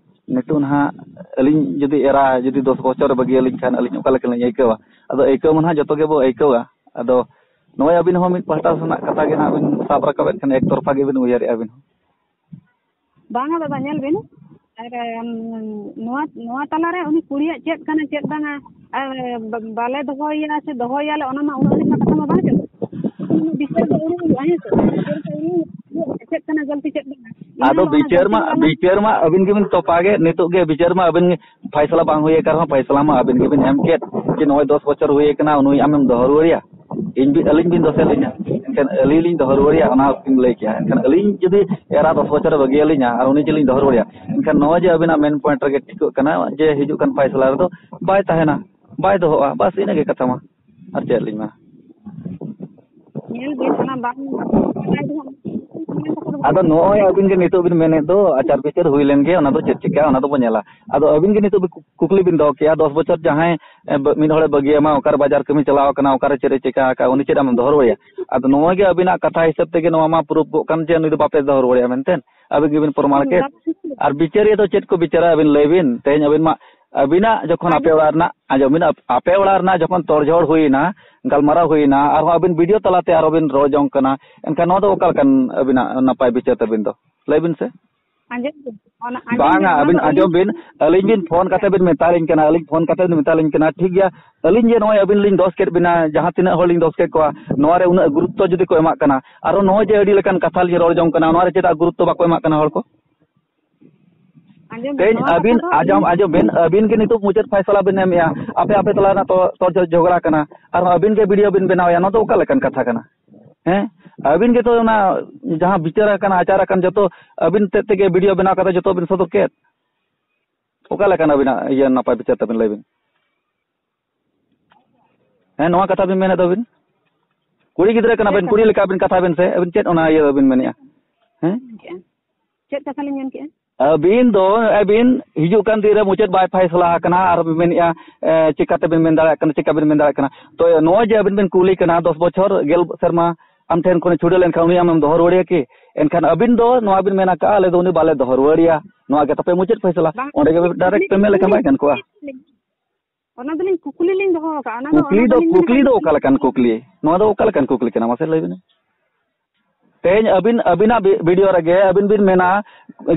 ᱱᱤᱛᱚᱜ ᱱᱟᱦᱟᱜ ᱟᱹᱞᱤᱧ ᱡᱩᱫᱤ ᱮᱨᱟ ᱡᱩᱫᱤ ᱫᱚᱥ ᱵᱚᱪᱷᱚᱨ ᱵᱟᱹᱜᱤ ᱟᱹᱞᱤᱧ ᱠᱷᱟᱱ ᱟᱹᱞᱤᱧ ᱚᱠᱟ ᱞᱮᱠᱟ ᱞᱤᱧ ᱟᱹᱭᱠᱟᱹᱣᱟ? ᱟᱫᱚ ᱟᱹᱭᱠᱟᱹᱣ ᱢᱟ ᱱᱟᱦᱟᱜ ᱡᱚᱛᱚ ᱜᱮᱵᱚ ᱟᱹᱭᱠᱟᱹᱣᱟ᱾ ᱟᱫᱚ ᱱᱚᱜᱼᱚᱭ ᱟᱹᱵᱤᱱ ᱦᱚᱸ ᱢᱤᱫ ᱯᱟᱦᱴᱟ ᱥᱮᱱᱟᱜ ᱠᱟᱛᱷᱟ ᱜᱮ ᱱᱟᱦᱟᱜ ᱵᱤᱱ ᱥᱟᱵ ᱨᱟᱠᱟᱵᱮᱫ ᱠᱷᱟᱱ ᱮᱠ ᱛᱚᱨᱯᱷᱟ ᱜᱮᱵᱤᱱ ᱩᱭᱦᱟᱹᱨᱮᱫᱼᱟ ᱟᱹᱵᱤᱱ ᱦᱚᱸ᱾ ᱵᱟᱝᱟ ᱫᱟᱫᱟ, ᱧᱮᱞ ᱵᱤᱱ, ᱟᱨ, ᱮᱢ, ᱱᱚᱣᱟ, ᱱᱚᱣᱟ ᱛᱟᱞᱟᱨᱮ ᱩᱱᱤ ᱠᱩᱲᱤᱭᱟᱜ ᱪᱮᱫ ᱠᱟᱱᱟ, ᱪᱮᱫ ᱵᱟᱝᱟ, ᱟᱨ ᱵᱟ-, ᱵᱟᱞᱮ ᱫᱚᱦᱚᱭᱮᱭᱟ ᱥᱮ ᱫᱚᱦᱚᱭᱮᱭᱟᱞᱮ, ᱚᱱᱟ ᱢᱟ ᱩᱱᱟᱹᱜ ᱞᱮᱠᱟ ᱠᱟᱛᱷᱟ ᱢᱟ ᱵᱟᱝ ᱪᱟᱞᱟᱜ᱾ ᱵᱤᱪᱟᱹᱨ ᱫᱚ ᱩᱱᱤ ᱦᱩᱭᱩᱜᱼᱟ, ᱦᱮᱸ ᱥᱮ? ᱵᱤᱪᱟᱹᱨ ᱫᱚ ᱩᱱᱤ ᱦᱩᱭᱩᱜᱼᱟ, ᱪᱮᱫ ᱠᱟᱱᱟ ᱜᱟᱹᱞᱛᱤ, ᱪᱮᱫ ᱵᱟᱝᱟ᱾ ᱤᱱᱟᱹ ᱟᱫᱚ ᱦᱤᱞᱳᱜ ᱚᱱᱟ ᱵᱤᱪᱟᱹᱨ ᱜᱟᱹᱞᱛᱤ ᱢᱟ, ᱵᱟᱞᱟ ᱵᱤᱪᱟᱹᱨ ᱢᱟ ᱟᱹᱵᱤᱱ ᱜᱮᱵᱤᱱ ᱛᱚᱯᱟ ᱜᱮ, ᱱᱤᱛᱚᱜ ᱜᱮ ᱵᱤᱪᱟᱹᱨ ᱢᱟ ᱟᱹᱵᱤᱱ ᱜᱮ, ᱯᱷᱟᱭᱥᱟᱞᱟ ᱵᱟᱝ ᱦᱩᱭ ᱟᱠᱟᱱ ᱨᱮᱦᱚᱸ ᱯᱷᱟᱭᱥᱟᱞᱟ ᱢᱟ ᱟᱹᱵᱤᱱ ᱜᱮᱵᱤᱱ ᱮᱢ ᱠᱮᱫ, ᱡᱮ ᱱᱚᱜᱼᱚᱭ ᱫᱚᱥ ᱵᱚᱪᱷᱚᱨ ᱦᱩᱭ ᱟᱠᱟᱱᱟ, ᱱᱩᱭ ᱟᱢᱮᱢ ᱫᱚᱦᱚ ᱨᱩᱣᱟᱹᱲᱮᱭᱟ, ᱤᱧ ᱵᱤᱱ, ᱟᱹᱞᱤᱧ ᱵᱤᱱ ᱫᱚᱥᱮᱫ ᱞᱤᱧᱟ, ᱮᱱᱠᱷᱟᱱ ᱟᱹᱞᱤᱧ ᱞᱤᱧ ᱫᱚᱦᱚ ᱨᱩᱣᱟᱹᱲᱮᱭᱟ, ᱚᱱᱟ ᱵᱤᱱ ᱞᱟᱹᱭ ᱠᱮᱜᱼᱟ᱾ ᱮᱱᱠᱷᱟᱱ ᱟᱹᱞᱤᱧ ᱡᱩᱫᱤ ᱮᱨᱟ ᱫᱚᱥ ᱵᱚᱪᱷᱚᱨᱮ ᱵᱟᱹᱜᱤᱭᱟᱹᱞᱤᱧᱟ ᱟᱨ ᱩᱱᱤ ᱡᱩᱫᱤ ᱞᱤᱧ ᱫᱚᱦᱚ ᱨᱩᱣᱟᱹᱲᱮᱭᱟ, ᱮᱱᱠᱷᱟᱱ ᱱᱚᱜᱼᱚᱭ ᱡᱮ ᱟᱹᱵᱤᱱᱟᱜ ᱢᱮᱱ ᱯᱚᱭᱮᱱᱴ ᱨᱮᱜᱮ ᱴᱷᱤᱠᱚᱜ ᱠᱟᱱᱟ ᱡᱮ ᱦᱤᱡᱩᱜ ᱠᱟᱱ ᱯᱷᱟᱭᱥᱟᱞᱟ ᱨᱮᱫᱚ ᱵᱟᱭ ᱛᱟᱦᱮᱱᱟ, ᱵᱟᱭ ᱫᱚᱦᱚᱜᱼᱟ, ᱵᱟᱥ ᱤᱱᱟᱹᱜᱮ ᱠᱟᱛᱷᱟ ᱢᱟ, ᱟᱨ ᱪᱮᱫ ᱞᱤᱧ ᱢᱮᱱᱟ᱾ ᱧᱮᱞ ᱵᱤᱱ, ᱚᱱᱟ ᱵᱟᱝ ᱵᱟᱲᱟᱭ ᱫᱚ ᱦᱟᱸᱜ ᱟᱫᱚ ᱱᱚᱜᱼᱚᱭ ᱟᱹᱵᱤᱱ ᱜᱮ ᱱᱤᱛᱚᱜ ᱵᱤᱱ ᱢᱮᱱᱮᱫ ᱫᱚ, ᱟᱪᱟᱨ ᱵᱤᱪᱟᱹᱨ ᱦᱩᱭ ᱞᱮᱱ ᱜᱮ, ᱚᱱᱟ ᱫᱚ ᱪᱮᱫ ᱪᱤᱠᱟᱹᱜᱼᱟ, ᱚᱱᱟ ᱫᱚᱵᱚ ᱧᱮᱞᱟ᱾ ᱟᱫᱚ ᱟᱹᱵᱤᱱ ᱜᱮ ᱱᱤᱛᱚᱜ ᱵᱤᱱ ᱠᱩ-, ᱠᱩᱠᱞᱤ ᱵᱤᱱ ᱫᱚᱦᱚ ᱠᱮᱜᱼᱟ, ᱫᱚᱥ ᱵᱚᱪᱷᱚᱨ ᱡᱟᱦᱟᱸᱭ, ᱮ, ᱵ-, ᱢᱤᱫ ᱦᱚᱲᱮ ᱵᱟᱹᱜᱤᱭᱟᱢᱟ, ᱚᱠᱟᱨᱮ ᱵᱟᱡᱟᱨ ᱠᱟᱹᱢᱤ ᱪᱟᱞᱟᱣ ᱠᱟᱱᱟ, ᱚᱠᱟᱨᱮ ᱪᱮᱫ ᱮ ᱪᱤᱠᱟ ᱟᱠᱟᱫᱼᱟ, ᱩᱱᱤ ᱪᱮᱫ ᱟᱢᱮᱢ ᱫᱚᱦᱚ ᱨᱩᱣᱟᱹᱲᱮᱭᱟ? ᱟᱫᱚ ᱱᱚᱜᱼᱚᱭ ᱜᱮ ᱟᱹᱵᱤᱱᱟᱜ ᱠᱟᱛᱷᱟ ᱦᱤᱥᱟᱹᱵ ᱛᱮᱜᱮ ᱱᱚᱣᱟ ᱢᱟ ᱯᱨᱩᱯᱷᱚᱜ ᱠᱟᱱ ᱡᱮ ᱱᱩᱭ ᱫᱚ ᱵᱟᱯᱮ ᱫᱚᱦᱚ ᱨᱩᱣᱟᱹᱲᱮᱭᱟ ᱢᱮᱱᱛᱮ, ᱟᱹᱵᱤᱱ ᱜᱮᱵᱤᱱ ᱯᱨᱚᱢᱟᱬ ᱠᱮᱫ᱾ ᱟᱨ ᱵᱤᱪᱟᱹᱨᱤᱭᱟᱹ ᱫᱚ ᱪᱮᱫ ᱠᱚ ᱵᱤᱪᱟᱹᱨᱟ ᱟᱹᱵᱤᱱ ᱞᱟᱹᱭ ᱵᱤᱱ? ᱛᱮᱦᱮᱧ ᱟᱹᱵᱤᱱ ᱢᱟ, ᱟᱹᱵᱤᱱᱟᱜ ᱡᱚᱠᱷᱚᱱ ᱟᱯᱮ ᱚᱲᱟᱜ ᱨᱮᱱᱟᱜ, ᱟᱸᱡᱚᱢ ᱵᱤᱱ, ᱟᱯ-, ᱟᱯᱮ ᱚᱲᱟᱜ ᱨᱮᱱᱟᱜ ᱡᱚᱠᱷᱚᱱ ᱛᱚᱲᱡᱷᱚᱲ ᱦᱩᱭᱮᱱᱟ, ᱜᱟᱞᱢᱟᱨᱟᱣ ᱦᱩᱭᱮᱱᱟ, ᱟᱨᱦᱚᱸ ᱟᱹᱵᱤᱱ ᱵᱷᱤᱰᱤᱭᱳ ᱛᱟᱞᱟᱛᱮ ᱟᱨᱦᱚᱸ ᱵᱤᱱ ᱨᱚᱲ ᱡᱚᱝ ᱠᱟᱱᱟ, ᱮᱱᱠᱷᱟᱱ ᱱᱚᱣᱟ ᱫᱚ ᱚᱠᱟ ᱞᱮᱠᱟᱱ ᱟᱹᱵᱤᱱᱟᱜ ᱱᱟᱯᱟᱭ ᱵᱤᱪᱟᱹᱨ ᱛᱟᱹᱵᱤᱱ ᱫᱚ? ᱞᱟᱹᱭ ᱵᱤᱱ ᱥᱮ᱾ ᱟᱸᱡᱚᱢ ᱵᱤᱱ, ᱚᱱᱟ, ᱟᱸᱡᱚᱢ ᱵᱟᱝᱟ, ᱵᱤᱱ, ᱚᱱᱟ ᱟᱹᱵᱤᱱ ᱫᱚ ᱟᱹᱞᱤᱧ ᱟᱸᱡᱚᱢ ᱵᱤᱱ, ᱟᱹᱞᱤᱧ ᱵᱤᱱ ᱯᱷᱳᱱ ᱠᱟᱛᱮ ᱵᱤᱱ ᱢᱮᱛᱟᱞᱤᱧ ᱠᱟᱱᱟ, ᱟᱹᱞᱤᱧ ᱯᱷᱳᱱ ᱠᱟᱛᱮ ᱵᱤᱱ ᱢᱮᱛᱟᱞᱤᱧ ᱠᱟᱱᱟ, ᱴᱷᱤᱠ ᱜᱮᱭᱟ, ᱟᱹᱞᱤᱧ ᱡᱮ ᱱᱚᱜᱼᱚᱭ ᱟᱹᱵᱤᱱ ᱞᱤᱧ ᱫᱚᱥ ᱠᱮᱫ ᱵᱤᱱᱟ, ᱡᱟᱦᱟᱸ ᱛᱤᱱᱟᱹᱜ ᱦᱚᱲ ᱞᱤᱧ ᱫᱚᱥ ᱠᱮᱫ ᱠᱚᱣᱟ, ᱱᱚᱣᱟ ᱨᱮ ᱩᱱᱟᱹᱜ ᱜᱩᱨᱩᱛᱛᱚ ᱡᱩᱫᱤ ᱠᱚ ᱮᱢᱟᱜ ᱠᱟᱱᱟ, ᱟᱨᱚ ᱱᱚᱜᱼᱚᱭ ᱡᱮ ᱟᱹᱰᱤ ᱞᱮᱠᱟᱱ ᱠᱟᱛᱷᱟ ᱞᱤᱧ ᱨᱚᱲ ᱡᱚᱝ ᱠᱟᱱᱟ, ᱱᱚᱣᱟ ᱨᱮ ᱪᱮᱫᱟᱜ ᱜᱩᱨᱩᱛᱛᱚ ᱵᱟᱠᱚ ᱮᱢᱟᱜ ᱠᱟᱱᱟ ᱦᱚᱲ ᱠᱚ? ᱟᱸᱡᱚᱢ ᱵᱤᱱ, ᱛᱮᱦᱮᱧ ᱱᱚᱣᱟ ᱟᱹᱵᱤᱱ ᱠᱟᱛᱷᱟ ᱫᱚ ᱟᱸᱡᱚᱢ, ᱤᱧ ᱟᱸᱡᱚᱢ ᱵᱤᱱ, ᱟᱹᱵᱤᱱ ᱜᱮ ᱱᱤᱛᱚᱜ ᱢᱩᱪᱟᱹᱫ ᱯᱷᱟᱭᱥᱟᱞᱟ ᱵᱤᱱ ᱮᱢᱮᱜᱼᱟ, ᱟᱯᱮ ᱟᱯᱮ ᱛᱟᱞᱟ ᱨᱮᱱᱟᱜ ᱛᱚ-, ᱛᱚᱨᱡᱚ ᱡᱷᱚᱜᱽᱲᱟ ᱠᱟᱱᱟ, ᱟᱨᱦᱚᱸ ᱟᱹᱵᱤᱱ ᱜᱮ ᱵᱷᱤᱰᱤᱭᱳ ᱵᱤᱱ ᱵᱮᱱᱟᱣᱮᱜᱼᱟ, ᱱᱚᱣᱟ ᱫᱚ ᱚᱠᱟ ᱞᱮᱠᱟᱱ ᱠᱟᱛᱷᱟ ᱠᱟᱱᱟ? ᱦᱮᱸ, ᱟᱹᱵᱤᱱ ᱜᱮᱛᱚ ᱚᱱᱟ ᱡᱟᱦᱟᱸ ᱵᱤᱪᱟᱹᱨ ᱟᱠᱟᱱ, ᱟᱪᱟᱨ ᱟᱠᱟᱱ, ᱡᱚᱛᱚ ᱟᱹᱵᱤᱱ ᱛᱮᱫ ᱛᱮᱜᱮ ᱵᱷᱤᱰᱤᱭᱳ ᱵᱮᱱᱟᱣ ᱠᱟᱛᱮ ᱡᱚᱛᱚ ᱵᱤᱱ ᱥᱚᱫᱚᱨ ᱠᱮᱫ᱾ ᱚᱠᱟ ᱞᱮᱠᱟᱱ ᱟᱹᱵᱤᱱᱟᱜ ᱤᱭᱟᱹ ᱱᱟᱯᱟᱭ ᱵᱤᱪᱟᱹᱨ ᱛᱟᱵᱤᱱ, ᱞᱟᱹᱭ ᱵᱤᱱ? ᱦᱮᱸ, ᱱᱚᱣᱟ ᱠᱟᱛᱷᱟ ᱵᱤᱱ ᱢᱮᱱᱮᱫ ᱫᱚᱵᱤᱱ? ᱠᱩᱲᱤ ᱜᱤᱫᱽᱨᱟᱹ ᱠᱟᱱᱟ ᱵᱤᱱ, ᱪᱮᱫ ᱠᱩᱲᱤ ᱠᱟᱛᱷᱟ? ᱞᱮᱠᱟ ᱵᱤᱱ ᱠᱟᱛᱷᱟ ᱵᱤᱱ ᱥᱮ, ᱟᱹᱵᱤᱱ ᱪᱮᱫ ᱚᱱᱟ ᱤᱭᱟᱹ ᱵᱤᱱ ᱢᱮᱱᱮᱫᱼᱟ? ᱦᱮᱸ? ᱪᱮᱫ ᱠᱟᱛᱷᱟ ᱞᱤᱧ ᱢᱮᱱ ᱠᱮᱫᱼᱟ? ᱟᱹᱵᱤᱱ ᱫᱚ, ᱟᱹᱵᱤᱱ ᱦᱤᱡᱩᱜ ᱠᱟᱱ ᱫᱤᱱ ᱨᱮ ᱢᱩᱪᱟᱹᱫ ᱵᱟᱭ ᱯᱷᱟᱭᱥᱟᱞᱟ ᱟᱠᱟᱱᱟ ᱟᱨ ᱵᱤᱱ ᱢᱮᱱᱮᱫᱼᱟ, ᱮ, ᱪᱤᱠᱟᱹ ᱛᱮᱵᱤᱱ ᱢᱮᱱ ᱫᱟᱲᱮᱭᱟᱜ ᱠᱟᱱᱟ, ᱪᱤᱠᱟᱹ ᱵᱤᱱ ᱢᱮᱱ ᱫᱟᱲᱮᱭᱟᱜ ᱠᱟᱱᱟ? ᱛᱚ, ᱱᱚᱜᱼᱚᱭ ᱡᱮ ᱟᱹᱵᱤᱱ ᱵᱤᱱ ᱠᱩᱞᱤ ᱠᱟᱱᱟ, ᱫᱚᱥ ᱵᱚᱪᱷᱚᱨ, ᱜᱮᱞ ᱥᱮᱨᱢᱟ ᱟᱢ ᱴᱷᱮᱱ ᱠᱷᱚᱱᱮ ᱪᱷᱩᱰᱟᱹ ᱞᱮᱱᱠᱷᱟᱱ ᱩᱱᱤ ᱟᱢᱮᱢ ᱫᱚᱦᱚ ᱨᱩᱣᱟᱹᱲᱮᱭᱟ ᱠᱤ? ᱮᱱᱠᱷᱟᱱ ᱟᱹᱵᱤᱱ ᱫᱚ ᱱᱚᱣᱟ ᱵᱤᱱ ᱢᱮᱱ ᱟᱠᱟᱫᱼᱟ, "ᱟᱞᱮ ᱫᱚ ᱩᱱᱤ ᱵᱟᱞᱮ ᱫᱚᱦᱚ ᱨᱩᱣᱟᱹᱲᱮᱭᱟ", ᱱᱚᱣᱟ ᱜᱮ ᱛᱟᱯᱮ ᱢᱩᱪᱟᱹᱫ ᱯᱷᱟᱭᱥᱟᱞᱟ᱾ ᱵᱟᱝ, ᱚᱸᱰᱮ ᱜᱮ ᱰᱟᱭᱨᱮᱠᱴ ᱯᱮ ᱢᱮᱱ ᱞᱮᱠᱷᱟᱱ ᱵᱟᱭ ᱜᱟᱱ ᱠᱚᱜᱼᱟ? ᱚᱱᱟ ᱫᱚᱞᱤᱧ ᱠᱩᱠᱞᱤ ᱞᱤᱧ ᱫᱚᱦᱚ ᱟᱠᱟᱫᱼᱟ, ᱚᱱᱟ ᱫᱚ, ᱠᱩᱠᱞᱤ ᱚᱱᱟ ᱫᱚ, ᱵᱟᱹᱞᱤᱧ ᱢᱮᱱ ᱠᱩᱠᱞᱤ ᱫᱚ ᱟᱠᱟᱫ ᱚᱠᱟ ᱞᱮᱠᱟᱱ ᱠᱩᱠᱞᱤ? ᱱᱚᱣᱟ ᱫᱚ ᱚᱠᱟ ᱞᱮᱠᱟᱱ ᱠᱩᱠᱞᱤ ᱠᱟᱱᱟ, ᱢᱟᱥᱮ ᱞᱟᱹᱭ ᱵᱤᱱ? ᱛᱮᱦᱮᱧ ᱟᱹᱵᱤᱱ, ᱟᱹᱵᱤᱱᱟᱜ ᱵᱤ-, ᱵᱷᱤᱰᱤᱭᱳ ᱨᱮᱜᱮ ᱟᱹᱵᱤᱱ ᱵᱤᱱ ᱢᱮᱱᱟ,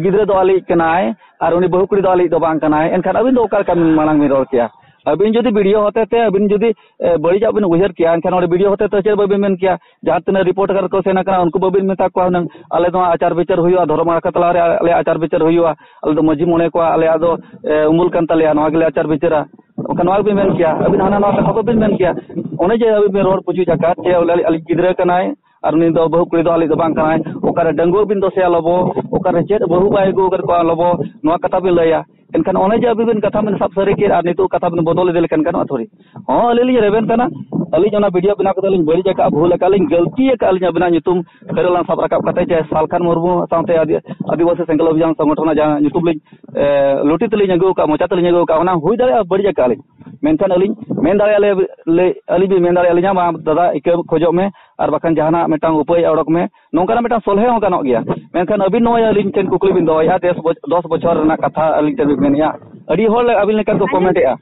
"ᱜᱤᱫᱽᱨᱟᱹ ᱫᱚ ᱟᱞᱮᱭᱤᱡ ᱠᱟᱱᱟᱭ ᱟᱨ ᱩᱱᱤ ᱵᱟᱹᱦᱩ ᱠᱩᱲᱤ ᱫᱚ ᱟᱞᱮᱭᱤᱡ ᱫᱚ ᱵᱟᱝ ᱠᱟᱱᱟᱭ", ᱮᱱᱠᱷᱟᱱ ᱟᱹᱵᱤᱱ ᱫᱚ ᱚᱠᱟ ᱞᱮᱠᱟ ᱢᱟᱲᱟᱝ ᱵᱤᱱ ᱨᱚᱲ ᱠᱮᱭᱟ? ᱟᱹᱵᱤᱱ ᱡᱩᱫᱤ ᱵᱷᱤᱰᱤᱭᱳ ᱦᱚᱛᱮ ᱛᱮ ᱟᱹᱵᱤᱱ ᱡᱩᱫᱤ, ᱮ, ᱵᱟᱹᱲᱤᱡᱟᱜ ᱵᱤᱱ ᱩᱭᱦᱟᱹᱨ ᱠᱮᱭᱟ, ᱮᱱᱠᱷᱟᱱ ᱚᱸᱰᱮ ᱵᱷᱤᱰᱤᱭᱳ ᱦᱚᱛᱮ ᱛᱮ ᱪᱮᱫ ᱵᱟᱹᱵᱤᱱ ᱢᱮᱱ ᱠᱮᱭᱟ? ᱡᱟᱦᱟᱸ ᱛᱤᱱᱟᱹᱜ ᱨᱤᱯᱳᱨᱴᱟᱨ ᱠᱚ ᱥᱮᱱ ᱟᱠᱟᱱᱟ, ᱩᱱᱠᱩ ᱵᱟᱹᱵᱤᱱ ᱢᱮᱛᱟ ᱠᱚᱣᱟ ᱦᱩᱱᱟᱹᱝ, "ᱟᱞᱮ ᱫᱚ ᱟᱪᱟᱨ ᱵᱤᱪᱟᱹᱨ ᱦᱩᱭᱩᱜᱼᱟ, ᱫᱷᱚᱨᱚᱢ ᱟᱠᱷᱲᱟ ᱛᱟᱞᱟ ᱨᱮ ᱟᱞᱮᱭᱟᱜ ᱟᱪᱟᱨ ᱵᱤᱪᱟᱹᱨ ᱦᱩᱭᱩᱜᱼᱟ, ᱟᱞᱮ ᱫᱚ ᱢᱟᱹᱡᱷᱤ ᱢᱚᱬᱮ ᱠᱚᱣᱟᱜ ᱟᱞᱮᱭᱟᱜ ᱫᱚ, ᱮ, ᱩᱢᱩᱞ ᱠᱟᱱ ᱛᱟᱞᱮᱭᱟ, ᱱᱚᱣᱟ ᱜᱮᱞᱮ ᱟᱪᱟᱨ ᱵᱤᱪᱟᱹᱨᱟ"? ᱚᱱᱠᱟ ᱱᱚᱣᱟ ᱜᱮᱵᱤᱱ ᱢᱮᱱ ᱠᱮᱭᱟ, ᱟᱹᱵᱤᱱ ᱦᱟᱱᱟ ᱱᱟᱣᱟ ᱠᱟᱛᱷᱟ ᱵᱟᱹᱵᱤᱱ ᱢᱮᱱ ᱠᱮᱭᱟ᱾ ᱚᱱᱮ ᱡᱮ ᱟᱹᱵᱤᱱ ᱵᱤᱱ ᱨᱚᱲ ᱯᱩᱪᱩᱡ ᱟᱠᱟᱫ ᱡᱮ ᱵᱚᱞᱮ ᱟᱞᱮ, ᱟᱞᱮ ᱜᱤᱫᱽᱨᱟᱹ ᱠᱟᱱᱟᱭ ᱟᱨ ᱩᱱᱤ ᱫᱚ ᱵᱟᱹᱦᱩ ᱠᱩᱲᱤ ᱫᱚ ᱟᱞᱮ ᱫᱚ ᱵᱟᱝ ᱠᱟᱱᱟᱭ, ᱚᱠᱟᱨᱮ ᱰᱟᱺᱜᱩᱣᱟᱹ ᱵᱤᱱ ᱫᱚᱥᱮᱭᱟ ᱞᱚᱵᱚ, ᱚᱠᱟᱨᱮ ᱪᱮᱫ ᱵᱟᱹᱦᱩ ᱵᱟᱭ ᱟᱹᱜᱩ ᱟᱠᱟᱫ ᱠᱚᱣᱟ ᱞᱚᱵᱚ, ᱱᱚᱣᱟ ᱠᱟᱛᱷᱟ ᱵᱤᱱ ᱞᱟᱹᱭᱟ᱾ ᱮᱱᱠᱷᱟᱱ ᱚᱱᱮ ᱡᱮ ᱟᱹᱵᱤᱱ ᱵᱤᱱ ᱠᱟᱛᱷᱟ ᱵᱤᱱ ᱥᱟᱵ ᱥᱟᱹᱨᱤ ᱠᱮᱫ ᱟᱨ ᱱᱤᱛᱚᱜ ᱠᱟᱛᱷᱟ ᱵᱤᱱ ᱵᱚᱫᱚᱞ ᱤᱫᱤ ᱞᱮᱠᱷᱟᱱ ᱜᱟᱱᱚᱜᱼᱟ ᱛᱷᱚᱲᱤ? ᱦᱚᱸ, ᱟᱹᱞᱤᱧ ᱞᱤᱧ ᱨᱮᱵᱮᱱ ᱠᱟᱱᱟ, ᱟᱹᱞᱤᱧ ᱚᱱᱟ ᱵᱷᱤᱰᱤᱭᱳ ᱵᱮᱱᱟᱣ ᱠᱟᱛᱮ ᱞᱤᱧ ᱵᱟᱹᱲᱤᱡ ᱟᱠᱟᱫᱼᱟ, ᱵᱷᱩᱞ ᱟᱠᱟᱫᱼᱟ, ᱞᱤᱧ ᱜᱟᱹᱞᱛᱤ ᱟᱠᱟᱫᱼᱟ, ᱞᱤᱧ ᱟᱹᱵᱤᱱᱟᱜ ᱧᱩᱛᱩᱢ ᱠᱷᱟᱹᱨᱟᱹ ᱞᱟᱝ ᱥᱟᱵ ᱨᱟᱠᱟᱵ ᱠᱟᱛᱮ ᱡᱮ ᱥᱟᱞᱠᱷᱟᱱ ᱢᱩᱨᱢᱩ ᱥᱟᱶᱛᱮ ᱟᱹᱫᱤ-, ᱟᱹᱫᱤᱵᱟᱹᱥᱤ ᱥᱮᱸᱜᱮᱞ ᱚᱵᱷᱤᱡᱟᱱ ᱥᱚᱝᱜᱚᱴᱷᱚᱱ ᱡᱟᱦᱟᱸ ᱧᱩᱛᱩᱢ ᱞᱤᱧ, ᱮ, ᱞᱩᱴᱤ ᱛᱮᱞᱤᱧ ᱟᱹᱜᱩ ᱟᱠᱟᱫᱼᱟ, ᱢᱚᱪᱟ ᱛᱮᱞᱤᱧ ᱟᱹᱜᱩ ᱟᱠᱟᱫᱼᱟ, ᱚᱱᱟ ᱦᱩᱭ ᱫᱟᱲᱮᱭᱟᱜᱼᱟ ᱵᱟᱹᱲᱤᱡ ᱟᱠᱟᱫᱼᱟ ᱞᱤᱧ᱾ ᱢᱮᱱᱠᱷᱟᱱ ᱟᱹᱞᱤᱧ ᱢᱮᱱ ᱫᱟᱲᱮᱭᱟᱜᱼᱟ ᱞᱮ-, ᱞᱮ-, ᱟᱹᱞᱤᱧ ᱵᱤᱱ ᱢᱮᱱ ᱫᱟᱲᱮᱭᱟᱞᱤᱧᱟ, "ᱢᱟ ᱫᱟᱫᱟ, ᱤᱠᱟᱹ ᱠᱷᱚᱡᱚᱜ ᱢᱮ", ᱟᱨ ᱵᱟᱠᱷᱟᱱ ᱡᱟᱦᱟᱱᱟᱜ ᱢᱤᱫᱴᱟᱝ ᱩᱯᱟᱹᱭ ᱚᱰᱚᱠ ᱢᱮ, ᱱᱚᱝᱠᱟᱱᱟᱜ ᱢᱤᱫᱴᱟᱝ ᱥᱚᱞᱦᱮ ᱦᱚᱸ ᱜᱟᱱᱚᱜ ᱜᱮᱭᱟ᱾ ᱢᱮᱱᱠᱷᱟᱱ ᱟᱹᱵᱤᱱ ᱱᱚᱜᱼᱚᱭ ᱟᱹᱞᱤᱧ ᱴᱷᱮᱱ ᱠᱩᱠᱞᱤ ᱵᱤᱱ ᱫᱚᱦᱚᱭᱮᱫᱼᱟ, ᱫᱮᱥ ᱵᱚᱪ-, ᱫᱚᱥ ᱵᱚᱪᱷᱚᱨ ᱨᱮᱱᱟᱜ ᱠᱟᱛᱷᱟ ᱟᱹᱞᱤᱧ ᱴᱷᱮᱱ ᱵᱤᱱ ᱢᱮᱱᱮᱫᱼᱟ᱾ ᱟᱹᱰᱤ ᱦᱚᱲ ᱟᱹᱵᱤᱱ ᱞᱮᱠᱟ ᱠᱚ ᱟᱸᱡᱚᱢ ᱠᱚᱢᱮᱱᱴᱮᱫᱼᱟ᱾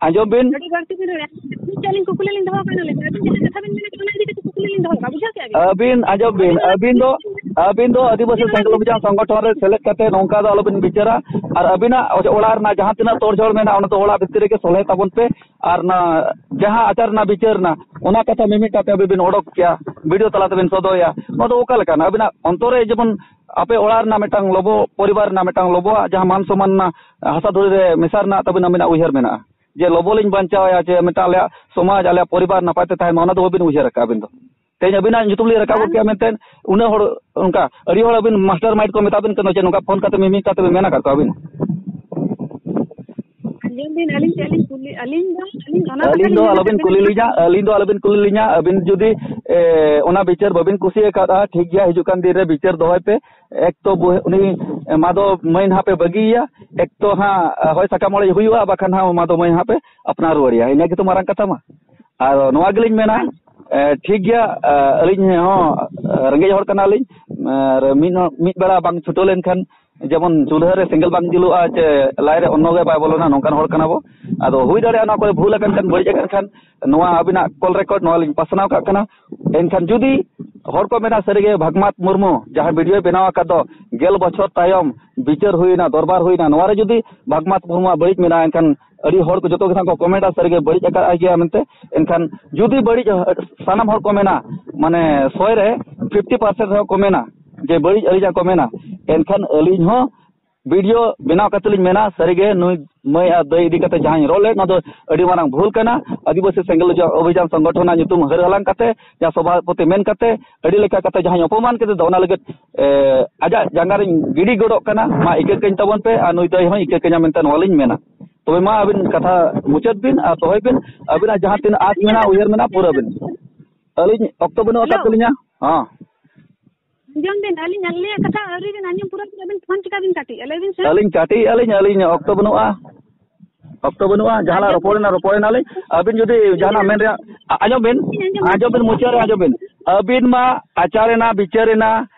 ᱟᱸᱡᱚᱢ ᱵᱤᱱ᱾ ᱟᱹᱰᱤ ᱵᱟᱹᱲᱛᱤ ᱵᱤᱱ ᱨᱚᱲᱮᱫᱼᱟ᱾ ᱢᱤᱫᱴᱮᱱ ᱟᱹᱞᱤᱧ ᱠᱩᱠᱞᱤ ᱞᱤᱧ ᱫᱚᱦᱚ ᱠᱟᱜᱼᱟ, ᱞᱟᱹᱭ ᱵᱤᱱ᱾ ᱟᱹᱵᱤᱱ ᱡᱟᱦᱟᱸ ᱠᱟᱛᱷᱟ ᱵᱤᱱ ᱢᱮᱱᱟ, ᱚᱱᱟ ᱤᱫᱤ ᱠᱟᱛᱮ ᱠᱩᱠᱞᱤ ᱞᱤᱧ ᱫᱚᱦᱚ ᱠᱟᱜᱼᱟ, ᱵᱩᱡᱷᱟᱹᱣ ᱠᱮᱜᱼᱟ ᱵᱤᱱ? ᱟᱹᱵᱤᱱ ᱟᱸᱡᱚᱢ ᱵᱤᱱ, ᱟᱹᱵᱤᱱ ᱫᱚ, ᱟᱹᱵᱤᱱ ᱫᱚ ᱟᱹᱫᱤᱵᱟᱹᱥᱤ ᱟᱹᱵᱤᱱ ᱥᱮᱸᱜᱮᱞ ᱚᱵᱷᱤᱡᱟᱱ ᱥᱚᱝᱜᱚᱴᱷᱚᱱ ᱨᱮ ᱥᱮᱞᱮᱫ ᱠᱟᱛᱮ ᱱᱚᱝᱠᱟ ᱫᱚ ᱟᱞᱚᱵᱤᱱ ᱵᱤᱪᱟᱹᱨᱟ᱾ ᱟᱨ ᱟᱹᱵᱤᱱᱟᱜ ᱚᱲᱟᱜ ᱨᱮᱱᱟᱜ ᱡᱟᱦᱟᱸ ᱛᱤᱱᱟᱹᱜ ᱛᱚᱲᱡᱷᱚᱲ ᱢᱮᱱᱟᱜᱼᱟ, ᱚᱱᱟ ᱫᱚ ᱚᱲᱟᱜ ᱵᱷᱤᱛᱤᱨ ᱨᱮᱜᱮ ᱥᱚᱞᱦᱮ ᱛᱟᱵᱚᱱ ᱯᱮ᱾ ᱟᱨ ᱚᱱᱟ ᱡᱟᱦᱟᱸ ᱟᱪᱟᱨ ᱨᱮᱱᱟᱜ ᱵᱤᱪᱟᱹᱨ ᱨᱮᱱᱟᱜ, ᱚᱱᱟ ᱠᱟᱛᱷᱟ ᱢᱤᱢᱤᱫᱴᱟᱝ ᱛᱮ ᱟᱹᱵᱤᱱ ᱵᱤᱱ ᱚᱰᱚᱠ ᱠᱮᱭᱟ, ᱵᱷᱤᱰᱤᱭᱳ ᱛᱟᱞᱟ ᱛᱮᱵᱤᱱ ᱥᱚᱫᱚᱨᱮᱭᱟ᱾ ᱱᱚᱣᱟ ᱫᱚ ᱚᱠᱟ ᱞᱮᱠᱟᱱᱟ? ᱟᱹᱵᱤᱱᱟᱜ ᱚᱱᱛᱚᱨ ᱨᱮ ᱡᱮᱢᱚᱱ ᱟᱯᱮ ᱚᱲᱟᱜ ᱨᱮᱱᱟᱜ ᱢᱤᱫᱴᱟᱝ ᱞᱚᱵᱚ, ᱯᱚᱨᱤᱵᱟᱨ ᱨᱮᱱᱟᱜ ᱢᱤᱫᱴᱟᱝ ᱞᱚᱵᱚᱣᱟᱜ ᱡᱟᱦᱟᱸ ᱢᱟᱱ ᱥᱚᱢᱢᱟᱱ ᱨᱮᱱᱟᱜ, ᱦᱟᱥᱟ ᱫᱷᱩᱲᱤ ᱨᱮ ᱢᱮᱥᱟ ᱨᱮᱱᱟᱜ ᱛᱟᱹᱵᱤᱱ ᱟᱹᱵᱤᱱᱟᱜ ᱩᱭᱦᱟᱹᱨ ᱢᱮᱱᱟᱜᱼᱟ᱾ ᱡᱮ ᱞᱚᱵᱚ ᱞᱤᱧ ᱵᱟᱧᱪᱟᱣᱟ, ᱡᱮ ᱢᱤᱫᱴᱟᱝ ᱟᱞᱮᱭᱟᱜ ᱥᱚᱢᱟᱡᱽ, ᱟᱞᱮᱭᱟᱜ ᱯᱚᱨᱤᱵᱟᱨ ᱱᱟᱯᱟᱭ ᱛᱮ ᱛᱟᱦᱮᱱ ᱢᱟ, ᱚᱱᱟ ᱫᱚ ᱵᱟᱹᱵᱤᱱ ᱩᱭᱦᱟᱹᱨ ᱟᱠᱟᱫᱼᱟ ᱟᱹᱵᱤᱱ ᱫᱚ᱾ ᱛᱮᱦᱮᱧ ᱟᱹᱵᱤᱱᱟᱜ ᱧᱩᱛᱩᱢ ᱞᱤᱧ ᱨᱟᱠᱟᱵ ᱜᱚᱫ ᱠᱮᱭᱟ ᱢᱮᱱᱛᱮ, ᱩᱱᱟᱹᱜ ᱦᱚᱲ ᱚᱱᱠᱟ ᱟᱹᱰᱤ ᱦᱚᱲ ᱟᱹᱵᱤᱱ ᱢᱟᱥᱴᱟᱨ ᱢᱟᱭᱤᱱᱰ ᱠᱚ ᱢᱮᱛᱟ ᱵᱤᱱ ᱠᱟᱱᱟ, ᱪᱮ ᱱᱚᱝᱠᱟ ᱯᱷᱳᱱ ᱠᱟᱛᱮ ᱢᱤᱢᱤᱫ ᱠᱟᱛᱮ ᱵᱤᱱ ᱢᱮᱱ ᱟᱠᱟᱫ ᱠᱚᱣᱟ ᱟᱹᱵᱤᱱ? ᱟᱸᱡᱚᱢ ᱵᱤᱱ, ᱟᱹᱞᱤᱧ ᱪᱮᱫ ᱞᱤᱧ ᱠᱩᱞᱤ, ᱟᱹᱞᱤᱧ ᱫᱚ, ᱟᱹᱞᱤᱧ ᱚᱱᱟ ᱠᱟᱛᱷᱟ ᱟᱹᱞᱤᱧ ᱫᱚ ᱞᱤᱧ ᱢᱮᱱᱟ, ᱟᱞᱚᱵᱤᱱ ᱟᱵᱮᱱ ᱠᱩᱞᱤ ᱫᱚ ᱞᱤᱧᱟ, ᱟᱹᱞᱤᱧ ᱫᱚ ᱟᱞᱚᱵᱤᱱ ᱠᱩᱞᱤ ᱞᱤᱧᱟ᱾ ᱟᱹᱵᱤᱱ ᱡᱩᱫᱤ, ᱮ, ᱚᱱᱟ ᱵᱤᱪᱟᱹᱨ ᱵᱟᱹᱵᱤᱱ ᱠᱩᱥᱤ ᱟᱠᱟᱫᱼᱟ, ᱴᱷᱤᱠ ᱜᱮᱭᱟ, ᱦᱤᱡᱩᱜ ᱠᱟᱱ ᱫᱤᱱ ᱨᱮ ᱵᱤᱪᱟᱹᱨ ᱫᱚᱦᱚᱭ ᱯᱮ᱾ ᱮᱠ ᱛᱚ ᱵᱚ-, ᱩᱱᱤ, ᱮ, ᱢᱟᱫᱚ ᱢᱟᱹᱭ ᱱᱟᱦᱟᱜ ᱯᱮ ᱵᱟᱹᱜᱤᱭᱮᱭᱟ, ᱮᱠ ᱛᱚ ᱦᱟᱸᱜ, ᱮ, ᱦᱚᱭ ᱥᱟᱠᱟᱢ ᱚᱲᱮᱡ ᱦᱩᱭᱩᱜᱼᱟ, ᱵᱟᱠᱷᱟᱱ ᱦᱟᱸᱜ ᱢᱟᱫᱚ ᱢᱟᱹᱭ ᱱᱟᱦᱟᱜ ᱯᱮ ᱟᱯᱱᱟᱨ ᱨᱩᱣᱟᱹᱲᱮᱭᱟ᱾ ᱤᱱᱟᱹ ᱜᱮᱛᱚ ᱢᱟᱨᱟᱝ ᱠᱟᱛᱷᱟ ᱢᱟ᱾ ᱟᱨ ᱱᱚᱣᱟ ᱜᱮᱞᱤᱧ ᱢᱮᱱᱟ, ᱮ, ᱴᱷᱤᱠ ᱜᱮᱭᱟ, ᱮ, ᱟᱹᱞᱤᱧ ᱦᱚᱸ, ᱮ, ᱨᱮᱸᱜᱮᱡ ᱦᱚᱲ ᱠᱟᱱᱟᱞᱤᱧ, ᱟᱨ ᱢᱤᱫ, ᱢᱤᱫ ᱵᱮᱲᱟ ᱵᱟᱝ ᱪᱷᱩᱴᱟᱹᱣ ᱞᱮᱱᱠᱷᱟᱱ ᱡᱮᱢᱚᱱ ᱪᱩᱞᱦᱟᱹ ᱨᱮ ᱥᱮᱸᱜᱮᱞ ᱵᱟᱝ ᱡᱩᱞᱩᱜᱼᱟ, ᱪᱮ ᱞᱟᱭ ᱨᱮ ᱚᱱᱱᱚ ᱜᱮ ᱵᱟᱭ ᱵᱚᱞᱚᱱᱟ, ᱱᱚᱝᱠᱟᱱ ᱦᱚᱲ ᱠᱟᱱᱟ ᱵᱚ᱾ ᱟᱫᱚ ᱦᱩᱭ ᱫᱟᱲᱮᱭᱟᱜᱼᱟ ᱱᱚᱣᱟ ᱠᱚᱨᱮ ᱵᱷᱩᱞ ᱟᱠᱟᱱ ᱠᱷᱟᱱ, ᱵᱟᱹᱲᱤᱡ ᱟᱠᱟᱱ ᱠᱷᱟᱱ, ᱱᱚᱣᱟ ᱟᱹᱵᱤᱱᱟᱜ ᱠᱚᱞ ᱨᱮᱠᱚᱨᱰ ᱱᱚᱣᱟ ᱞᱤᱧ ᱯᱟᱥᱱᱟᱣ ᱠᱟᱜ ᱠᱟᱱᱟ᱾ ᱮᱱᱠᱷᱟᱱ ᱡᱩᱫᱤ ᱦᱚᱲ ᱠᱚ ᱢᱮᱱᱟ ᱥᱟᱹᱨᱤᱜᱮ ᱵᱷᱟᱜᱽᱢᱟᱛ ᱢᱩᱨᱢᱩ ᱡᱟᱦᱟᱸ ᱵᱷᱤᱰᱤᱭᱳᱭ ᱵᱮᱱᱟᱣ ᱟᱠᱟᱫ ᱫᱚ, ᱜᱮᱞ ᱵᱚᱪᱷᱚᱨ ᱛᱟᱭᱚᱢ ᱵᱤᱪᱟᱹᱨ ᱦᱩᱭᱱᱟ, ᱫᱚᱨᱵᱟᱨ ᱦᱩᱭᱱᱟ, ᱱᱚᱣᱟ ᱨᱮ ᱡᱩᱫᱤ ᱵᱷᱟᱜᱽᱢᱟᱛ ᱢᱩᱨᱢᱩᱣᱟᱜ ᱵᱟᱹᱲᱤᱡ ᱢᱮᱱᱟᱜᱼᱟ, ᱮᱱᱠᱷᱟᱱ ᱟᱹᱰᱤ ᱦᱚᱲ ᱠᱚ ᱡᱚᱛᱚ ᱜᱮ ᱱᱟᱜ ᱠᱚ ᱠᱚᱢᱮᱱᱴᱟ ᱥᱟᱹᱨᱤᱜᱮ ᱵᱟᱹᱲᱤᱡ ᱟᱠᱟᱫ ᱜᱮᱭᱟ ᱢᱮᱱᱛᱮ᱾ ᱮᱱᱠᱷᱟᱱ ᱡᱩᱫᱤ ᱵᱟᱹᱲᱤᱡ, ᱥᱟᱱᱟᱢ ᱦᱚᱲ ᱠᱚ ᱢᱮᱱᱟ, ᱢᱟᱱᱮ ᱥᱚᱭ ᱨᱮ ᱯᱷᱤᱯᱴᱤ ᱯᱟᱨᱥᱮᱱᱴ ᱨᱮᱦᱚᱸ ᱠᱚ ᱢᱮᱱᱟ ᱡᱮ ᱵᱟᱹᱲᱤᱡ ᱟᱹᱞᱤᱧᱟᱜ ᱠᱚ ᱢᱮᱱᱟ, ᱮᱱᱠᱷᱟᱱ ᱟᱹᱞᱤᱧ ᱦᱚᱸ ᱵᱷᱤᱰᱤᱭᱳ ᱵᱮᱱᱟᱣ ᱠᱟᱛᱮ ᱞᱤᱧ ᱢᱮᱱᱟ, ᱥᱟᱹᱨᱤᱜᱮ ᱱᱩᱭ ᱢᱟᱹᱭ ᱟᱨ ᱫᱟᱹᱭ ᱤᱫᱤ ᱠᱟᱛᱮ ᱡᱟᱦᱟᱸᱧ ᱨᱚᱲ ᱞᱮᱫ, ᱱᱚᱣᱟ ᱫᱚ ᱟᱹᱰᱤ ᱢᱟᱨᱟᱝ ᱵᱷᱩᱞ ᱠᱟᱱᱟ᱾ ᱟᱹᱫᱤᱵᱟᱹᱥᱤ ᱥᱮᱸᱜᱮᱞ ᱚᱡᱚᱜ ᱚᱵᱷᱤᱡᱟᱱ ᱥᱚᱝᱜᱚᱴᱷᱚᱱᱟᱜ ᱧᱩᱛᱩᱢ ᱦᱟᱹᱨ ᱦᱟᱞᱟᱝ ᱠᱟᱛᱮ ᱡᱟᱦᱟᱸ ᱥᱚᱵᱷᱟᱯᱚᱛᱤ ᱢᱮᱱ ᱠᱟᱛᱮ ᱟᱹᱰᱤ ᱞᱮᱠᱟ ᱠᱟᱛᱮ ᱡᱟᱦᱟᱸᱧ ᱚᱯᱚᱢᱟᱱ ᱠᱮᱫᱮ ᱫᱚ, ᱚᱱᱟ ᱞᱟᱹᱜᱤᱫ, ᱮ, ᱟᱡᱟᱜ ᱡᱟᱸᱜᱟ ᱨᱤᱧ ᱜᱤᱰᱤ ᱜᱚᱰᱚᱜ ᱠᱟᱱᱟ᱾ ᱢᱟ ᱤᱠᱟᱹ ᱠᱟᱹᱧ ᱛᱟᱵᱚᱱ ᱯᱮ ᱟᱨ ᱱᱩᱭ ᱫᱟᱹᱭ ᱦᱚᱸ ᱤᱠᱟᱹ ᱠᱟᱹᱧᱟ ᱢᱮᱱᱛᱮ ᱱᱚᱣᱟ ᱞᱤᱧ ᱢᱮᱱᱟ᱾ ᱛᱚᱵᱮ ᱢᱟ ᱟᱹᱵᱤᱱ ᱠᱟᱛᱷᱟ ᱢᱩᱪᱟᱹᱫ ᱵᱤᱱ ᱟᱨ ᱫᱚᱦᱚᱭ ᱵᱤᱱ, ᱟᱹᱵᱤᱱᱟᱜ ᱡᱟᱦᱟᱸ ᱛᱤᱱᱟᱹᱜ ᱟᱸᱥ ᱢᱮᱱᱟᱜᱼᱟ, ᱩᱭᱦᱟᱹᱨ ᱢᱮᱱᱟᱜᱼᱟ, ᱯᱩᱨᱟᱹ ᱵᱤᱱ᱾ ᱟᱹᱞᱤᱧ ᱚᱠᱛᱚ ᱵᱟᱹᱱᱩᱜ ᱟᱠᱟᱫ ᱦᱮᱞᱳ᱾ ᱛᱟᱹᱞᱤᱧᱟ᱾ ᱦᱚᱸ᱾ ᱟᱸᱡᱚᱢ ᱵᱤᱱ, ᱟᱹᱞᱤᱧ ᱟᱞᱮᱭᱟᱜ ᱠᱟᱛᱷᱟ ᱟᱹᱣᱨᱤ ᱵᱤᱱ ᱟᱸᱡᱚᱢ ᱯᱩᱨᱟᱹᱣ ᱠᱮᱫᱟ ᱵᱤᱱ, ᱯᱷᱳᱱ ᱪᱤᱠᱟ ᱵᱤᱱ ᱠᱟᱹᱴᱤᱡ ᱞᱟᱹᱭ ᱵᱤᱱ ᱥᱮ? ᱟᱹᱞᱤᱧ ᱠᱟᱹᱴᱤᱡ ᱟᱹᱞᱤᱧ, ᱟᱹᱞᱤᱧ ᱚᱠᱛᱚ ᱵᱟᱹᱱᱩᱜᱼᱟ, ᱚᱠᱛᱚ ᱵᱟᱹᱱᱩᱜᱼᱟ᱾ ᱡᱟᱦᱟᱱᱟᱜ ᱟᱸᱡᱚᱢ ᱨᱚᱯᱚᱲᱮᱱᱟ, ᱨᱚᱯᱚᱲᱮᱱᱟᱞᱤᱧ᱾ ᱟᱹᱵᱤᱱ ᱡᱩᱫᱤ ᱡᱟᱦᱟᱱᱟᱜ ᱢᱮᱱ ᱨᱮᱭᱟᱜ, ᱟ-, ᱟᱸᱡᱚᱢ ᱵᱤᱱ, ᱟᱸᱡᱚᱢ ᱵᱤᱱ᱾ ᱟᱸᱡᱚᱢ ᱵᱤᱱ, ᱢᱩᱪᱟᱹᱫ ᱨᱮ ᱟᱸᱡᱚᱢ ᱵᱤᱱ᱾ ᱟᱹᱵᱤᱱ ᱢᱟ ᱟᱪᱟᱨᱮᱱᱟ, ᱵᱤᱪᱟᱹᱨᱮᱱᱟ,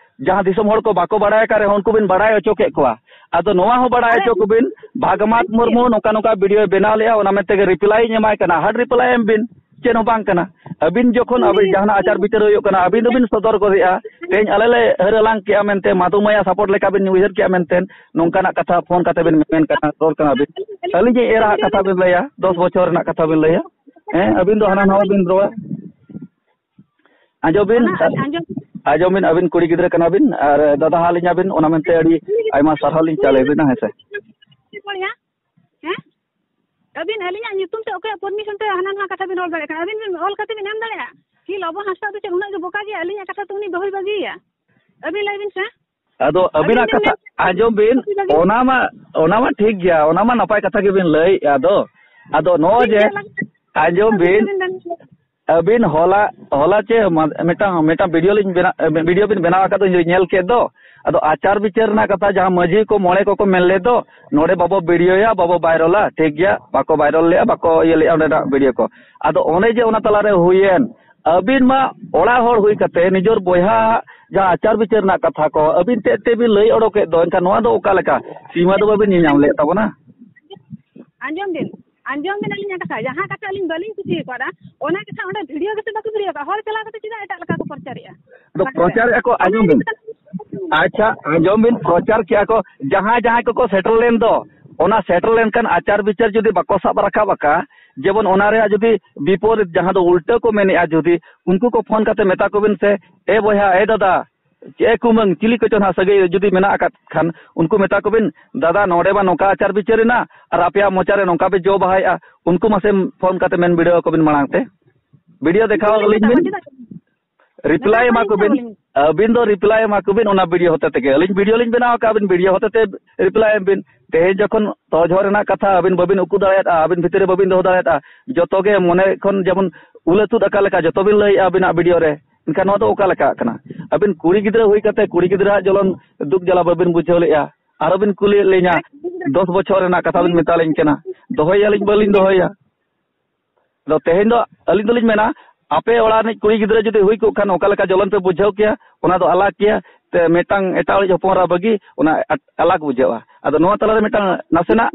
ᱡᱟᱦᱟᱸ ᱫᱤᱥᱚᱢ ᱦᱚᱲ ᱠᱚ ᱵᱟᱠᱚ ᱵᱟᱲᱟᱭ ᱟᱠᱟᱫ ᱨᱮᱦᱚᱸ ᱩᱱᱠᱩ ᱵᱤᱱ ᱵᱟᱲᱟᱭ ᱦᱚᱪᱚ ᱠᱮᱫ ᱠᱚᱣᱟ᱾ ᱟᱫᱚ ᱱᱚᱣᱟ ᱦᱚᱸ ᱵᱟᱲᱟᱭ ᱟᱨᱮ ᱦᱚᱪᱚ ᱠᱚᱵᱤᱱ, ᱵᱷᱟᱜᱽᱢᱟᱛ ᱢᱩᱨᱢᱩ ᱱᱚᱝᱠᱟ ᱱᱚᱝᱠᱟ ᱵᱷᱤᱰᱤᱭᱳᱭ ᱵᱮᱱᱟᱣ ᱞᱮᱫᱼᱟ, ᱚᱱᱟ ᱢᱮᱱᱛᱮ ᱜᱮ ᱨᱤᱯᱞᱟᱭᱤᱧ ᱮᱢᱟᱭ ᱠᱟᱱᱟ, ᱦᱟᱨᱰ ᱨᱤᱯᱞᱟᱭ ᱮᱢ ᱵᱤᱱ᱾ ᱪᱮᱫ ᱦᱚᱸ ᱵᱟᱝ ᱠᱟᱱᱟ᱾ ᱟᱹᱵᱤᱱ ᱡᱚᱠᱷᱚᱱ ᱟᱵᱤᱱ ᱡᱟᱦᱟᱱᱟᱜ ᱟᱪᱟᱨ ᱵᱤᱪᱟᱹᱨ ᱦᱩᱭᱩᱜ ᱠᱟᱱᱟ, ᱟᱹᱵᱤᱱ ᱫᱚᱵᱤᱱ ᱥᱚᱫᱚᱨ ᱜᱚᱫᱮᱜᱼᱟ, ᱛᱮᱦᱮᱧ ᱟᱞᱮ ᱞᱮ ᱦᱟᱹᱨ ᱦᱟᱞᱟᱝ ᱠᱮᱜᱼᱟ ᱢᱮᱱᱛᱮ, ᱢᱟᱫᱩ ᱢᱟᱭᱟ ᱥᱟᱯᱳᱨᱴ ᱞᱮᱠᱟ ᱵᱤᱱ ᱩᱭᱦᱟᱹᱨ ᱠᱮᱜᱼᱟ ᱢᱮᱱᱛᱮ, ᱱᱚᱝᱠᱟᱱᱟᱜ ᱠᱟᱛᱷᱟ ᱯᱷᱳᱱ ᱠᱟᱛᱮ ᱵᱤᱱ ᱢᱮᱱ ᱠᱟᱱᱟ, ᱨᱚᱲ ᱠᱟᱱᱟ ᱵᱤᱱ᱾ ᱟᱹᱞᱤᱧ ᱮᱨᱟᱜ ᱠᱟᱛᱷᱟ ᱵᱤᱱ ᱞᱟᱹᱭᱟ, ᱫᱚᱥ ᱵᱚᱪᱷᱚᱨ ᱨᱮᱱᱟᱜ ᱠᱟᱛᱷᱟ ᱵᱤᱱ ᱞᱟᱹᱭᱟ᱾ ᱦᱮᱸ, ᱟᱹᱵᱤᱱ ᱫᱚ ᱦᱟᱱᱟ ᱱᱟᱣᱟ ᱵᱤᱱ ᱨᱚᱲᱟ᱾ ᱟᱸᱡᱚᱢ ᱵᱤᱱ, ᱚᱱᱟ ᱟᱸᱡᱚᱢ ᱟᱸᱡᱚᱢ ᱵᱤᱱ, ᱟᱹᱵᱤᱱ ᱠᱩᱲᱤ ᱜᱤᱫᱽᱨᱟᱹ ᱠᱟᱱᱟ ᱵᱤᱱ ᱟᱨ ᱫᱟᱫᱟ ᱦᱟᱞᱤᱧ ᱟᱵᱤᱱ, ᱚᱱᱟ ᱢᱮᱱᱛᱮ ᱟᱹᱰᱤ ᱟᱭᱢᱟ ᱥᱟᱨᱦᱟᱣ ᱞᱤᱧ ᱪᱟᱞ ᱟᱵᱤᱱᱟ, ᱦᱮᱸ ᱥᱮ᱾ ᱦᱮᱸ? ᱟᱹᱵᱤᱱ ᱟᱹᱞᱤᱧᱟᱜ ᱧᱩᱛᱩᱢ ᱛᱮ ᱚᱠᱚᱭᱟᱜ ᱯᱟᱨᱢᱤᱥᱚᱱ ᱛᱮ ᱦᱟᱱᱟ ᱱᱚᱣᱟ ᱠᱟᱛᱷᱟ ᱵᱤᱱ ᱨᱚᱲ ᱫᱟᱲᱮᱭᱟᱜ ᱠᱟᱱᱟ? ᱟᱹᱵᱤᱱ ᱵᱤᱱ ᱚᱞ ᱠᱟᱛᱮ ᱵᱤᱱ ᱮᱢ ᱫᱟᱲᱮᱭᱟᱜᱼᱟ ᱠᱤ ᱞᱚᱵᱚ ᱦᱟᱸᱥᱫᱟ ᱫᱚ ᱪᱮᱫ ᱩᱱᱟᱹᱜ ᱜᱮ ᱵᱚᱠᱟ ᱜᱮᱭᱟ? ᱟᱹᱞᱤᱧᱟᱜ ᱠᱟᱛᱷᱟ ᱛᱮ ᱩᱱᱤ ᱵᱟᱹᱦᱩᱭ ᱵᱟᱹᱜᱤᱭᱮᱭᱟ? ᱟᱹᱵᱤᱱ ᱞᱟᱹᱭ ᱵᱤᱱ ᱥᱮ᱾ ᱟᱫᱚ ᱟᱹᱵᱤᱱᱟᱜ ᱟᱹᱵᱤᱱ ᱠᱟᱛᱷᱟ ᱵᱤᱱ ᱟᱸᱡᱚᱢ ᱵᱤᱱ, ᱵᱟᱹᱜᱤ ᱚᱱᱟ ᱢᱟ, ᱚᱱᱟ ᱢᱟ ᱴᱷᱤᱠ ᱜᱮᱭᱟ, ᱚᱱᱟ ᱢᱟ ᱱᱟᱯᱟᱭ ᱠᱟᱛᱷᱟ ᱜᱮᱵᱤᱱ ᱞᱟᱹᱭᱮᱜᱼᱟ᱾ ᱟᱫᱚ, ᱟᱫᱚ ᱱᱚᱜᱼᱚᱭ ᱴᱷᱤᱠ ᱡᱮ, ᱜᱮᱭᱟ, ᱞᱟᱹᱜᱤᱫ ᱟᱸᱡᱚᱢ ᱟᱹᱵᱤᱱ ᱵᱤᱱ, ᱵᱤᱱ ᱢᱮᱱ ᱟᱹᱵᱤᱱ ᱦᱚᱞᱟ, ᱦᱚᱞᱟ ᱪᱮ ᱢᱟ-, ᱢᱤᱫᱴᱟᱝ, ᱢᱤᱫᱴᱟᱝ ᱵᱷᱤᱰᱤᱭᱳ ᱞᱤᱧ ᱵᱮᱱᱟ-, ᱵᱷᱤᱰᱤᱭᱳ ᱵᱤᱱ ᱵᱮᱱᱟᱣ ᱟᱠᱟᱫ ᱫᱚ ᱤᱧ ᱧᱮᱞ ᱠᱮᱫ ᱫᱚ᱾ ᱟᱫᱚ ᱟᱪᱟᱨ ᱵᱤᱪᱟᱹᱨ ᱨᱮᱱᱟᱜ ᱠᱟᱛᱷᱟ ᱡᱟᱦᱟᱸ ᱢᱟᱹᱡᱷᱤ ᱠᱚ ᱢᱚᱬᱮ ᱠᱚᱠᱚ ᱢᱮᱱ ᱞᱮᱫ ᱫᱚ, ᱱᱚᱰᱮ ᱵᱟᱵᱚ ᱵᱷᱤᱰᱤᱭᱳᱭᱟ, ᱵᱟᱵᱚ ᱵᱷᱟᱭᱨᱟᱞᱟ, ᱴᱷᱤᱠ ᱜᱮᱭᱟ, ᱵᱟᱠᱚ ᱵᱷᱟᱭᱨᱟᱞ ᱞᱮᱜᱼᱟ, ᱵᱟᱠᱚ ᱤᱭᱟᱹ ᱞᱮᱜᱼᱟ ᱚᱸᱰᱮᱱᱟᱜ ᱵᱷᱤᱰᱤᱭᱳ ᱠᱚ᱾ ᱟᱫᱚ ᱚᱱᱮ ᱡᱮ ᱚᱱᱟ ᱛᱟᱞᱟᱨᱮ ᱦᱩᱭᱮᱱ, ᱟᱹᱵᱤᱱ ᱢᱟ ᱚᱲᱟᱜ ᱦᱚᱲ ᱦᱩᱭ ᱠᱟᱛᱮ ᱱᱤᱡᱚᱨ ᱵᱚᱭᱦᱟ ᱡᱟᱦᱟᱸ ᱟᱪᱟᱨ ᱵᱤᱪᱟᱹᱨ ᱨᱮᱱᱟᱜ ᱠᱟᱛᱷᱟ ᱠᱚ ᱟᱹᱵᱤᱱ ᱛᱮᱫ ᱛᱮᱵᱤᱱ ᱞᱟᱹᱭ ᱚᱰᱚᱠᱮᱫ ᱫᱚ, ᱮᱱᱠᱷᱟᱱ ᱱᱚᱣᱟ ᱫᱚ ᱚᱠᱟ ᱞᱮᱠᱟ? ᱥᱤᱢᱟᱹ ᱫᱚ ᱵᱟᱹᱵᱤᱱ ᱧᱮᱧᱟᱢ ᱞᱮᱫ ᱛᱟᱵᱚᱱᱟ? ᱟᱸᱡᱚᱢ ᱵᱤᱱ, ᱟᱸᱡᱚᱢ ᱵᱤᱱ ᱟᱹᱞᱤᱧᱟᱜ ᱠᱟᱛᱷᱟ, ᱡᱟᱦᱟᱸ ᱠᱟᱛᱷᱟ ᱟᱹᱞᱤᱧ ᱵᱟᱹᱞᱤᱧ ᱠᱩᱥᱤ ᱟᱠᱟᱫᱟ, ᱚᱱᱟ ᱠᱟᱛᱷᱟ ᱚᱸᱰᱮ ᱵᱷᱤᱰᱤᱭᱳ ᱜᱮᱥᱮ ᱵᱟᱠᱚ ᱵᱷᱤᱰᱤᱭᱳ ᱟᱠᱟᱫ, ᱦᱚᱲ ᱪᱟᱞᱟᱣ ᱠᱟᱛᱮ ᱪᱮᱫᱟᱜ ᱮᱴᱟᱜ ᱞᱮᱠᱟ ᱠᱚ ᱯᱨᱚᱪᱟᱨᱮᱜᱼᱟ? ᱟᱫᱚ ᱚᱱᱟ ᱠᱟᱛᱷᱟ᱾ ᱯᱨᱚᱪᱟᱨᱮᱜᱼᱟ ᱠᱚ, ᱚᱱᱟ ᱟᱸᱡᱚᱢ ᱤᱫᱤ ᱵᱤᱱ᱾ ᱠᱟᱛᱮ ᱟᱪᱪᱷᱟ, ᱟᱸᱡᱚᱢ ᱵᱤᱱ, ᱯᱨᱚᱪᱟᱨ ᱠᱮᱜᱼᱟ ᱠᱚ, ᱡᱟᱦᱟᱸᱭ ᱡᱟᱦᱟᱸᱭ ᱠᱚᱠᱚ ᱥᱮᱴᱮᱨ ᱞᱮᱱ ᱫᱚ, ᱚᱱᱟ ᱥᱮᱴᱮᱨ ᱞᱮᱱᱠᱷᱟᱱ ᱟᱪᱟᱨ ᱵᱤᱪᱟᱹᱨ ᱡᱩᱫᱤ ᱵᱟᱠᱚ ᱥᱟᱵ ᱨᱟᱠᱟᱵ ᱟᱠᱟᱫ, ᱡᱮᱢᱚᱱ ᱚᱱᱟ ᱨᱮᱭᱟᱜ ᱡᱩᱫᱤ ᱵᱤᱯᱚᱨᱤᱛ, ᱡᱟᱦᱟᱸ ᱫᱚ ᱩᱞᱴᱟᱹ ᱠᱚ ᱢᱮᱱᱮᱜᱼᱟ, ᱡᱩᱫᱤ ᱩᱱᱠᱩ ᱠᱚ ᱯᱷᱳᱱ ᱠᱟᱛᱮ ᱢᱮᱛᱟ ᱠᱚᱵᱤᱱ ᱥᱮ, "ᱮ ᱵᱚᱭᱦᱟ, ᱮ ᱫᱟᱫᱟ, ᱪᱮᱫ ᱠᱩᱢᱟᱹᱝ, ᱪᱤᱞᱤ ᱠᱚᱪᱚ ᱱᱟᱦᱟᱜ ᱥᱟᱹᱜᱟᱹᱭ ᱡᱩᱫᱤ ᱢᱮᱱᱟᱜ ᱟᱠᱟᱫ ᱠᱷᱟᱱ, ᱩᱱᱠᱩ ᱢᱮᱛᱟ ᱠᱚᱵᱤᱱ, 'ᱫᱟᱫᱟ, ᱱᱚᱰᱮ ᱢᱟ ᱱᱚᱝᱠᱟ ᱟᱪᱟᱨ ᱵᱤᱪᱟᱹᱨ ᱮᱱᱟ ᱟᱨ ᱟᱯᱮᱭᱟᱜ ᱢᱚᱪᱟ ᱨᱮ ᱱᱚᱝᱠᱟ ᱯᱮ ᱡᱚ ᱵᱟᱦᱟᱭᱮᱫᱼᱟ,' ᱩᱱᱠᱩ ᱢᱟᱥᱮ ᱯᱷᱳᱱ ᱠᱟᱛᱮ ᱢᱮᱱ ᱵᱤᱰᱟᱹᱣ ᱟᱠᱚ ᱵᱤᱱ ᱢᱟᱲᱟᱝ ᱛᱮ᱾ ᱵᱷᱤᱰᱤᱭᱳ ᱫᱮᱠᱷᱟᱣ ᱪᱮᱫᱟᱜ ᱟᱹᱞᱤᱧ ᱵᱤᱱ᱾ ᱪᱮᱫᱟᱜ? ᱨᱤᱯᱞᱟᱭ ᱫᱮᱠᱷᱟᱣ ᱮᱢᱟ ᱠᱚ ᱠᱚᱵᱤᱱ᱾ ᱟᱹᱞᱤᱧ᱾ ᱟᱹᱵᱤᱱ ᱫᱚ ᱨᱤᱯᱞᱟᱭ ᱮᱢᱟ ᱠᱚᱵᱤᱱ, ᱚᱱᱟ ᱵᱷᱤᱰᱤᱭᱳ ᱦᱚᱛᱮ ᱛᱮᱜᱮ᱾ ᱟᱹᱞᱤᱧ ᱵᱷᱤᱰᱤᱭᱳ ᱞᱤᱧ ᱵᱮᱱᱟᱣ ᱟᱠᱟᱫᱼᱟ, ᱟᱹᱵᱤᱱ ᱵᱷᱤᱰᱤᱭᱳ ᱦᱚᱛᱮ ᱛᱮ ᱨᱤᱯᱞᱟᱭ ᱮᱢ ᱵᱤᱱ᱾ ᱛᱮᱦᱮᱧ ᱡᱚᱠᱷᱚᱱ ᱛᱚᱡᱷᱚ ᱨᱮᱱᱟᱜ ᱠᱟᱛᱷᱟ ᱟᱹᱵᱤᱱ ᱵᱟᱹᱵᱤᱱ ᱩᱠᱩ ᱫᱟᱲᱮᱭᱟᱫᱼᱟ, ᱟᱹᱵᱤᱱ ᱵᱷᱤᱛᱤᱨ ᱨᱮ ᱵᱟᱹᱵᱤᱱ ᱫᱚᱦᱚ ᱫᱟᱲᱮᱭᱟᱫᱼᱟ, ᱡᱚᱛᱚ ᱜᱮ ᱢᱚᱱᱮ ᱠᱷᱚᱱ ᱡᱮᱢᱚᱱ ᱩᱞᱟᱹ ᱛᱩᱫ ᱟᱠᱟ ᱞᱮᱠᱟ ᱡᱚᱛᱚ ᱵᱤᱱ ᱞᱟᱹᱭᱮᱫᱼᱟ ᱟᱹᱵᱤᱱᱟᱜ ᱵᱷᱤᱰᱤᱭᱳ ᱨᱮ, ᱮᱱᱠᱷᱟᱱ ᱱᱚᱣᱟ ᱫᱚ ᱚᱠᱟ ᱞᱮᱠᱟ ᱠᱟᱱᱟ? ᱟᱹᱵᱤᱱ ᱠᱩᱲᱤ ᱜᱤᱫᱽᱨᱟᱹ ᱦᱩᱭ ᱠᱟᱛᱮ ᱠᱩᱲᱤ ᱜᱤᱫᱽᱨᱟᱹᱣᱟᱜ ᱡᱚᱞᱚᱱ ᱫᱩᱠ ᱡᱟᱞᱟ ᱵᱟᱹᱵᱤᱱ ᱵᱩᱡᱷᱟᱹᱣ ᱞᱮᱫᱼᱟ, ᱟᱨᱚ ᱵᱤᱱ ᱠᱩᱞᱤᱭᱮᱫ ᱞᱤᱧᱟ, ᱫᱚᱥ ᱵᱚᱪᱷᱚᱨ ᱨᱮᱱᱟᱜ ᱠᱟᱛᱷᱟ ᱵᱤᱱ ᱢᱮᱛᱟᱞᱤᱧ ᱠᱟᱱᱟ, ᱫᱚᱦᱚᱭᱟᱞᱤᱧ ᱵᱟᱹᱞᱤᱧ ᱫᱚᱦᱚᱭᱟ? ᱟᱫᱚ ᱛᱮᱦᱮᱧ ᱫᱚ ᱟᱹᱞᱤᱧ ᱫᱚᱞᱤᱧ ᱢᱮᱱᱟ, ᱟᱯᱮ ᱚᱲᱟᱜ ᱨᱤᱱᱤᱡ ᱠᱩᱲᱤ ᱜᱤᱫᱽᱨᱟᱹ ᱡᱩᱫᱤ ᱦᱩᱭ ᱠᱚᱜ ᱠᱷᱟᱱ, ᱚᱠᱟ ᱞᱮᱠᱟ ᱡᱚᱞᱚᱱ ᱯᱮ ᱵᱩᱡᱷᱟᱹᱣ ᱠᱮᱭᱟ, ᱚᱱᱟ ᱫᱚ ᱟᱞᱟᱜᱽ ᱜᱮᱭᱟ᱾ ᱛᱮ ᱢᱤᱫᱴᱟᱝ ᱮᱴᱟᱜ ᱦᱚᱲᱤᱡ ᱦᱚᱯᱚᱱ ᱮᱨᱟ ᱵᱟᱹᱜᱤ, ᱚᱱᱟ ᱟᱞᱟᱜᱽ ᱵᱩᱡᱷᱟᱹᱜᱼᱟ᱾ ᱟᱫᱚ ᱱᱚᱣᱟ ᱛᱟᱞᱟᱨᱮ ᱢᱤᱫᱴᱟᱝ ᱱᱟᱥᱮᱱᱟᱜ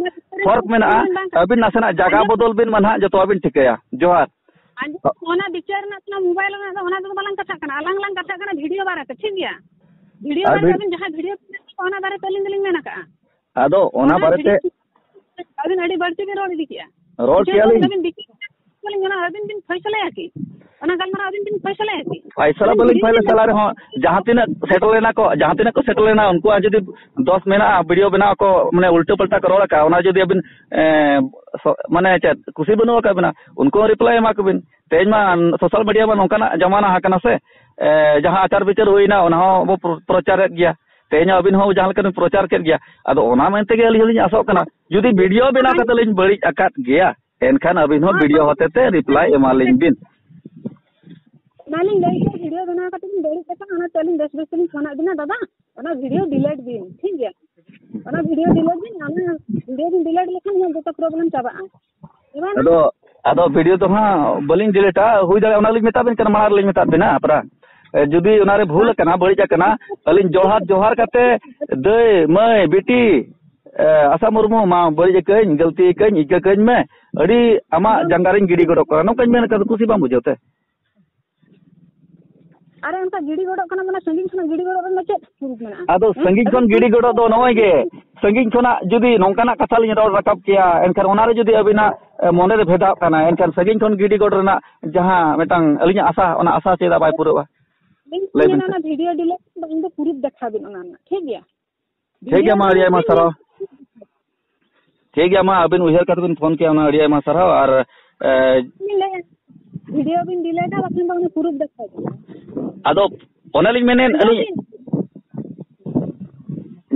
ᱯᱷᱚᱨᱠ ᱢᱮᱱᱟᱜᱼᱟ᱾ ᱟᱹᱵᱤᱱ ᱱᱟᱥᱮᱱᱟᱜ ᱡᱟᱭᱜᱟ ᱵᱚᱫᱚᱞ ᱵᱤᱱ, ᱢᱟ ᱱᱟᱦᱟᱜ ᱡᱚᱛᱚᱣᱟᱜ ᱵᱤᱱ ᱴᱷᱤᱠᱟᱹᱭᱟ᱾ ᱡᱚᱦᱟᱨ᱾ ᱟᱸᱡᱚᱢ, ᱚᱱᱟ ᱵᱤᱪᱟᱹᱨ ᱨᱮᱱᱟᱜ ᱠᱟᱱᱟ, ᱢᱳᱵᱟᱭᱤᱞ ᱨᱮᱱᱟᱜ ᱫᱚ, ᱚᱱᱟ ᱫᱚ ᱵᱟᱞᱟᱝ ᱠᱟᱛᱷᱟᱜ ᱠᱟᱱᱟ᱾ ᱟᱞᱟᱝ ᱞᱟᱝ ᱠᱟᱛᱷᱟᱜ ᱠᱟᱱᱟ ᱵᱷᱤᱰᱤᱭᱳ ᱵᱟᱨᱮᱛᱮ, ᱴᱷᱤᱠ ᱜᱮᱭᱟ? ᱵᱷᱤᱰᱤᱭᱳ ᱟᱨ ᱵᱟᱨᱮᱛᱮ ᱵᱷᱤᱰ- ᱟᱹᱵᱤᱱ ᱡᱟᱦᱟᱸ ᱵᱷᱤᱰᱤᱭᱳ ᱚᱱᱟ ᱵᱟᱨᱮᱛᱮ ᱟᱹᱞᱤᱧ ᱫᱚᱞᱤᱧ ᱢᱮᱱ ᱟᱠᱟᱫᱼᱟ᱾ ᱟᱫᱚ ᱚᱱᱟ ᱚᱱᱟ ᱵᱟᱨᱮᱛᱮ ᱵᱷᱤᱰᱤᱭᱳ ᱟᱹᱵᱤᱱ ᱟᱹᱰᱤ ᱵᱟᱹᱲᱛᱤ ᱵᱤᱱ ᱨᱚᱲ ᱤᱫᱤ ᱠᱮᱜᱼᱟ᱾ ᱨᱚᱲ ᱵᱩᱡᱷᱟᱹᱣ ᱠᱮᱜᱼᱟ ᱞᱤᱧ᱾ ᱠᱮᱫᱟ ᱵᱤᱱ, ᱵᱤᱪᱟᱹᱨ ᱟᱹᱞᱤᱧ ᱚᱱᱟ ᱟᱹᱵᱤᱱ ᱵᱤᱱ ᱯᱷᱚᱭᱥᱟᱞᱟᱭᱟ ᱠᱤ? ᱚᱱᱟ ᱜᱟᱞᱢᱟᱨᱟᱣ ᱟᱹᱵᱤᱱ ᱵᱤᱱ ᱯᱷᱚᱭᱥᱟᱞᱟᱭᱟ ᱠᱤ? ᱯᱷᱚᱭᱥᱟᱞᱟ ᱵᱟᱹᱞᱤᱧ ᱯᱷᱚᱭᱥᱟᱞᱟ ᱨᱮᱦᱚᱸ, ᱡᱟᱦᱟᱸ ᱛᱤᱱᱟᱹᱜ ᱥᱮᱴᱮᱨ ᱞᱮᱱᱟ ᱠᱚ, ᱡᱟᱦᱟᱸ ᱛᱤᱱᱟᱹᱜ ᱠᱚ ᱥᱮᱴᱮᱨ ᱞᱮᱱᱟ, ᱩᱱᱠᱩᱣᱟᱜ ᱡᱩᱫᱤ ᱫᱚᱥ ᱢᱮᱱᱟᱜᱼᱟ, ᱵᱷᱤᱰᱤᱭᱳ ᱵᱮᱱᱟᱣ ᱠᱚ, ᱢᱟᱱᱮ, ᱩᱞᱴᱟᱹ ᱯᱟᱞᱴᱟ ᱠᱚ ᱨᱚᱲ ᱟᱠᱟᱫᱼᱟ, ᱚᱱᱟ ᱡᱩᱫᱤ ᱟᱹᱵᱤᱱ, ᱮ, ᱥᱚ-, ᱢᱟᱱᱮ, ᱪᱮᱫ, ᱠᱩᱥᱤ ᱵᱟᱹᱱᱩᱜ ᱟᱠᱟᱫ ᱵᱤᱱᱟ, ᱩᱱᱠᱩ ᱦᱚᱸ ᱨᱤᱯᱞᱟᱭ ᱮᱢᱟ ᱠᱚᱵᱤᱱ᱾ ᱛᱮᱦᱮᱧ ᱢᱟ ᱥᱳᱥᱟᱞ ᱢᱤᱰᱤᱭᱟ ᱢᱟ ᱱᱚᱝᱠᱟᱱᱟᱜ ᱡᱟᱢᱟᱱᱟ ᱟᱠᱟᱱᱟ ᱥᱮ, ᱮ, ᱡᱟᱦᱟᱸ ᱟᱪᱟᱨ ᱵᱤᱪᱟᱹᱨ ᱦᱩᱭᱱᱟ, ᱚᱱᱟ ᱦᱚᱸ ᱵᱚ ᱯᱨᱚ-, ᱯᱨᱚᱪᱟᱨᱮᱫ ᱜᱮᱭᱟ᱾ ᱛᱮᱦᱮᱧ ᱦᱚᱸ ᱟᱹᱵᱤᱱ ᱦᱚᱸ ᱡᱟᱦᱟᱸ ᱞᱮᱠᱟ ᱵᱤᱱ ᱯᱨᱚᱪᱟᱨ ᱠᱮᱫ ᱜᱮᱭᱟ, ᱟᱫᱚ ᱚᱱᱟ ᱢᱮᱱ ᱛᱮᱜᱮ ᱟᱹᱞᱤᱧ ᱦᱚᱸᱞᱤᱧ ᱟᱥᱚᱜ ᱠᱟᱱᱟ, ᱡᱩᱫᱤ ᱵᱷᱤᱰᱤᱭᱳ ᱵᱮᱱᱟᱣ ᱠᱟᱛᱮ ᱞᱤᱧ ᱵᱟᱹᱲᱤᱡ ᱟᱠᱟᱫ ᱜᱮᱭᱟ, ᱮᱱᱠᱷᱟᱱ ᱟᱹᱵᱤᱱ ᱦᱚᱸ ᱵᱷᱤᱰᱤᱭᱳ ᱦᱚᱛᱮ ᱛᱮ ᱨᱤᱯᱞᱟᱭ ᱮᱢᱟᱞᱤᱧ ᱵᱤᱱ᱾ ᱚᱱᱟᱞᱤᱧ ᱞᱟᱹᱭ ᱠᱮᱫᱟ, ᱵᱷᱤᱰᱤᱭᱳ ᱵᱮᱱᱟᱣ ᱠᱟᱛᱮ ᱵᱤᱱ ᱵᱟᱹᱲᱤᱡ ᱟᱠᱟᱫ, ᱚᱱᱟᱛᱮ ᱟᱹᱞᱤᱧ ᱵᱮᱥ ᱵᱮᱥ ᱛᱮᱞᱤᱧ ᱯᱷᱳᱱᱟᱫ ᱵᱤᱱᱟ ᱫᱟᱫᱟ, ᱚᱱᱟ ᱵᱷᱤᱰᱤᱭᱳ ᱰᱤᱞᱮᱴ ᱵᱤᱱ, ᱴᱷᱤᱠ ᱜᱮᱭᱟ? ᱚᱱᱟ ᱵᱷᱤᱰᱤᱭᱳ ᱰᱤᱞᱮᱴ ᱵᱤᱱ, ᱚᱱᱟ ᱵᱷᱤᱰᱤᱭᱳ ᱵᱤᱱ ᱰᱤᱞᱮᱴ ᱞᱮᱠᱷᱟᱱ ᱤᱧᱟᱹᱜ ᱡᱚᱛᱚ ᱯᱨᱚᱵᱞᱮᱢ ᱪᱟᱵᱟᱜᱼᱟ᱾ ᱮᱢᱟᱱ ᱟᱫᱚ ᱟᱫᱚ ᱵᱷᱤᱰᱤᱭᱳ ᱫᱚ ᱦᱟᱸᱜ ᱵᱟᱹᱞᱤᱧ ᱰᱤᱞᱮᱴᱟ, ᱦᱩᱭ ᱫᱟᱲᱮᱭᱟᱜᱼᱟ, ᱚᱱᱟ ᱞᱤᱧ ᱢᱮᱛᱟᱫ ᱵᱤᱱ ᱠᱟᱱᱟ, ᱢᱟᱲᱟᱝ ᱨᱮᱞᱤᱧ ᱢᱮᱛᱟᱫ ᱵᱤᱱᱟ ᱯᱨᱟ-, ᱮ, ᱡᱩᱫᱤ ᱚᱱᱟᱨᱮ ᱵᱷᱩᱞ ᱟᱠᱟᱱᱟ, ᱵᱟᱹᱲᱤᱡ ᱟᱠᱟᱱᱟ, ᱟᱹᱞᱤᱧ ᱡᱚᱦᱟᱨ ᱡᱚᱦᱟᱨ ᱠᱟᱛᱮ, ᱫᱟᱹᱭ, ᱢᱟᱹᱭ, ᱵᱤᱴᱤ, ᱮ, ᱟᱥᱟ ᱢᱩᱨᱢᱩ, ᱢᱟ ᱵᱟᱹᱲᱤᱡ ᱟᱹᱠᱟᱹᱧ, ᱜᱟᱹᱞᱛᱤ ᱟᱹᱠᱟᱹᱧ, ᱤᱠᱟᱹ ᱠᱟᱹᱧ ᱢᱮ, ᱟᱹᱰᱤ ᱟᱢᱟᱜ ᱡᱟᱸᱜᱟ ᱨᱤᱧ ᱜᱤᱰᱤ ᱜᱚᱰᱚᱜ ᱠᱟᱱᱟ, ᱱᱚᱝᱠᱟᱧ ᱢᱮᱱ ᱠᱷᱟᱱ ᱫᱚ ᱠᱩᱥᱤ ᱵᱟᱢ ᱵᱩᱡᱷᱟᱹᱣ ᱛᱮ? ᱟᱨᱮ ᱚᱱᱠᱟ ᱜᱤᱰᱤ ᱜᱚᱰᱚᱜ ᱠᱟᱱᱟ, ᱢᱟᱱᱮ ᱥᱟᱺᱜᱤᱧ ᱠᱷᱚᱱᱟᱜ ᱜᱤᱰᱤ ᱜᱚᱰᱚᱜ ᱨᱮᱱᱟᱜ ᱪᱮᱫ ᱯᱨᱩᱯ ᱢᱮᱱᱟᱜᱼᱟ? ᱟᱫᱚ ᱦᱮᱸ? ᱥᱟᱺᱜᱤᱧ ᱠᱷᱚᱱ ᱜᱤᱰᱤ ᱜᱚᱰᱚᱜ ᱫᱚ ᱱᱚᱜᱼᱚᱭ ᱜᱮ, ᱥᱟᱺᱜᱤᱧ ᱠᱷᱚᱱᱟᱜ ᱡᱩᱫᱤ ᱱᱚᱝᱠᱟᱱᱟᱜ ᱠᱟᱛᱷᱟ ᱞᱤᱧ ᱨᱚᱲ ᱨᱟᱠᱟᱵ ᱠᱮᱭᱟ, ᱮᱱᱠᱷᱟᱱ ᱚᱱᱟᱨᱮ ᱡᱩᱫᱤ ᱟᱹᱵᱤᱱᱟᱜ, ᱮ, ᱢᱚᱱᱮᱨᱮ ᱵᱷᱮᱫᱟᱜ ᱠᱟᱱᱟ, ᱮᱱᱠᱷᱟᱱ ᱥᱟᱺᱜᱤᱧ ᱠᱷᱚᱱ ᱜᱤᱰᱤ ᱜᱚᱰ ᱨᱮᱱᱟᱜ ᱡᱟᱦᱟᱸ ᱢᱤᱫᱴᱟᱝ ᱟᱹᱞᱤᱧᱟᱜ ᱟᱥᱟ, ᱚᱱᱟ ᱟᱥᱟ ᱪᱮᱫᱟᱜ ᱵᱟᱭ ᱯᱩᱨᱟᱹᱜᱼᱟ? ᱤᱧ ᱞᱟᱹᱭ ᱵᱤᱱ ᱢᱮᱱᱟ ᱥᱮ᱾ ᱚᱱᱟ ᱵᱷᱤᱰᱤᱭᱳ ᱰᱤᱞᱮᱴ ᱫᱚ ᱤᱧ ᱫᱚ ᱯᱨᱩᱯ ᱫᱮᱠᱷᱟᱣ ᱵᱤᱱ ᱚᱱᱟ ᱨᱮᱱᱟᱜ, ᱴᱷᱤᱠ ᱜᱮᱭᱟ? ᱴᱷᱤᱠ ᱜᱮᱭᱟ, ᱢᱟ ᱟᱹᱰᱤ ᱟᱭᱢᱟ ᱥᱟᱨᱦᱟᱣ᱾ ᱴᱷᱤᱠ ᱜᱮᱭᱟ, ᱢᱟ ᱟᱹᱵᱤᱱ ᱩᱭᱦᱟᱹᱨ ᱠᱟᱛᱮ ᱵᱤᱱ ᱯᱷᱳᱱ ᱠᱮᱜᱼᱟ, ᱚᱱᱟ ᱟᱹᱰᱤ ᱟᱭᱢᱟ ᱥᱟᱨᱦᱟᱣ᱾ ᱟᱨ, ᱮ, ᱤᱧ ᱞᱟᱹᱭᱟ, ᱵᱷᱤᱰᱤᱭᱳ ᱵᱤᱱ ᱰᱤᱞᱮᱴᱟ, ᱵᱟᱠᱷᱟᱱ ᱫᱚ ᱚᱱᱟ ᱯᱨᱩᱯ ᱫᱮᱠᱷᱟᱣ ᱵᱤᱱ᱾ ᱟᱫᱚ ᱚᱱᱮᱞᱤᱧ ᱢᱮᱱᱮᱫ, ᱟᱸᱡᱚᱢ ᱟᱹᱞᱤᱧ ᱵᱤᱱ᱾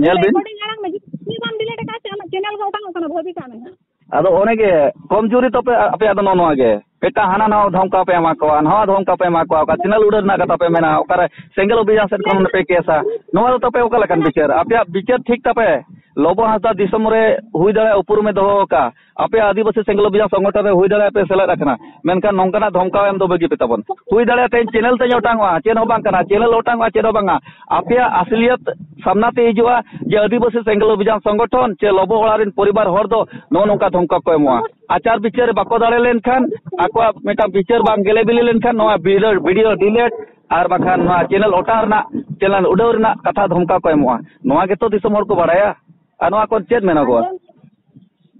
ᱧᱮᱞ ᱵᱤᱱ᱾ ᱨᱮᱠᱚᱨᱰᱤᱝ ᱟᱲᱟᱝ ᱢᱮ, ᱡᱩᱫᱤ ᱵᱟᱢ ᱰᱤᱞᱮᱴ ᱟᱠᱟᱫ ᱥᱮ ᱟᱢᱟᱜ ᱪᱮᱱᱮᱞ ᱜᱮ ᱚᱴᱟᱝᱚᱜ ᱠᱟᱱᱟ, ᱵᱷᱟᱹᱵᱤ ᱠᱟᱜ ᱢᱮ ᱦᱟᱸᱜ᱾ ᱟᱫᱚ ᱚᱱᱮ ᱜᱮ, ᱠᱚᱢᱡᱩᱨᱤ ᱛᱟᱯᱮ ᱟᱯᱮᱭᱟᱜ ᱫᱚ ᱱᱚᱜᱼᱚ ᱱᱚᱣᱟ ᱜᱮ᱾ ᱢᱤᱫᱴᱟᱝ ᱦᱟᱱᱟ ᱱᱟᱣᱟ ᱫᱷᱚᱢᱠᱟᱣ ᱯᱮ ᱮᱢᱟ ᱠᱚᱣᱟ, ᱱᱟᱣᱟ ᱫᱷᱚᱢᱠᱟᱣ ᱯᱮ ᱮᱢᱟ ᱠᱚᱣᱟ, ᱚᱠᱟ ᱪᱮᱱᱮᱞ ᱩᱰᱟᱹᱣ ᱨᱮᱱᱟᱜ ᱠᱟᱛᱷᱟ ᱯᱮ ᱢᱮᱱᱟ, ᱚᱠᱟᱨᱮ ᱥᱮᱸᱜᱮᱞ ᱚᱵᱷᱤᱡᱟᱱ ᱥᱮᱫ ᱠᱷᱚᱱ ᱯᱮ ᱠᱮᱥᱟ, ᱱᱚᱣᱟ ᱫᱚ ᱛᱟᱯᱮ ᱚᱠᱟ ᱞᱮᱠᱟᱱ ᱵᱤᱪᱟᱹᱨ? ᱟᱯᱮᱭᱟᱜ ᱵᱤᱪᱟᱹᱨ ᱴᱷᱤᱠ ᱛᱟᱯᱮ, ᱞᱚᱵᱚ ᱦᱟᱸᱥᱫᱟ ᱫᱤᱥᱚᱢ ᱨᱮ ᱦᱩᱭ ᱫᱟᱲᱮᱭᱟᱜᱼᱟ ᱩᱯᱨᱩᱢᱮ ᱫᱚᱦᱚ ᱟᱠᱟᱫ, ᱟᱯᱮ ᱟᱹᱫᱤᱵᱟᱹᱥᱤ ᱥᱮᱸᱜᱮᱞ ᱚᱵᱷᱤᱡᱟᱱ ᱥᱚᱝᱜᱚᱴᱷᱚᱱ ᱨᱮ ᱦᱩᱭ ᱫᱟᱲᱮᱭᱟᱜᱼᱟ ᱯᱮ ᱥᱮᱞᱮᱫ ᱟᱠᱟᱱᱟ, ᱢᱮᱱᱠᱷᱟᱱ ᱱᱚᱝᱠᱟᱱᱟᱜ ᱫᱷᱚᱢᱠᱟᱣ ᱮᱢ ᱫᱚ ᱵᱟᱹᱜᱤ ᱯᱮ ᱛᱟᱵᱚᱱ᱾ ᱦᱩᱭ ᱫᱟᱲᱮᱭᱟᱜᱼᱟ ᱛᱮᱦᱮᱧ ᱪᱮᱱᱮᱞ ᱛᱮᱧ ᱚᱴᱟᱝᱚᱜᱼᱟ, ᱪᱮᱫ ᱦᱚᱸ ᱵᱟᱝ ᱠᱟᱱᱟ, ᱪᱮᱱᱮᱞ ᱚᱴᱟᱝᱚᱜᱼᱟ, ᱪᱮᱫ ᱦᱚᱸ ᱵᱟᱝᱟ᱾ ᱟᱯᱮᱭᱟᱜ ᱟᱥᱞᱤᱭᱟᱛ ᱥᱟᱢᱱᱟ ᱛᱮ ᱦᱤᱡᱩᱜᱼᱟ ᱡᱮ ᱟᱹᱫᱤᱵᱟᱹᱥᱤ ᱥᱮᱸᱜᱮᱞ ᱚᱵᱷᱤᱡᱟᱱ ᱥᱚᱝᱜᱚᱴᱷᱚᱱ ᱪᱮ ᱞᱚᱵᱚ ᱚᱲᱟᱜ ᱨᱮᱱ ᱯᱚᱨᱤᱵᱟᱨ ᱦᱚᱲ ᱫᱚ ᱱᱚᱜᱼᱚ ᱱᱚᱝᱠᱟ ᱫᱷᱚᱢᱠᱟ ᱠᱚ ᱮᱢᱚᱜᱼᱟ᱾ ᱟᱪᱟᱨ ᱵᱤᱪᱟᱹᱨ ᱨᱮ ᱵᱟᱠᱚ ᱫᱟᱲᱮ ᱞᱮᱱᱠᱷᱟᱱ, ᱟᱠᱚᱣᱟᱜ ᱢᱤᱫᱴᱟᱝ ᱵᱤᱪᱟᱹᱨ ᱵᱟᱝ ᱜᱮᱞᱮ ᱵᱤᱞᱤ ᱞᱮᱱᱠᱷᱟᱱ ᱱᱚᱣᱟ ᱵᱷᱤᱰᱤᱭᱳ, ᱵᱷᱤᱰᱤᱭᱳ ᱰᱤᱞᱮᱴ ᱟᱨ ᱵᱟᱠᱷᱟᱱ ᱱᱚᱣᱟ ᱪᱮᱱᱮᱞ ᱚᱴᱟᱝ ᱨᱮᱱᱟᱜ, ᱪᱮᱱᱮᱞ ᱩᱰᱟᱹᱣ ᱨᱮᱱᱟᱜ ᱠᱟᱛᱷᱟ ᱫᱷᱚᱢᱠᱟ ᱠᱚ ᱮᱢᱚᱜᱼᱟ᱾ ᱱᱚᱣᱟ ᱜᱮᱛᱚ ᱫᱤᱥᱚᱢ ᱦᱚᱲ ᱠᱚ ᱵᱟᱲᱟᱭᱟ᱾ ᱟᱨ ᱱᱚᱣᱟ ᱠᱚ ᱪᱮᱫ ᱢᱮᱱᱚᱜᱚᱜᱼᱟ?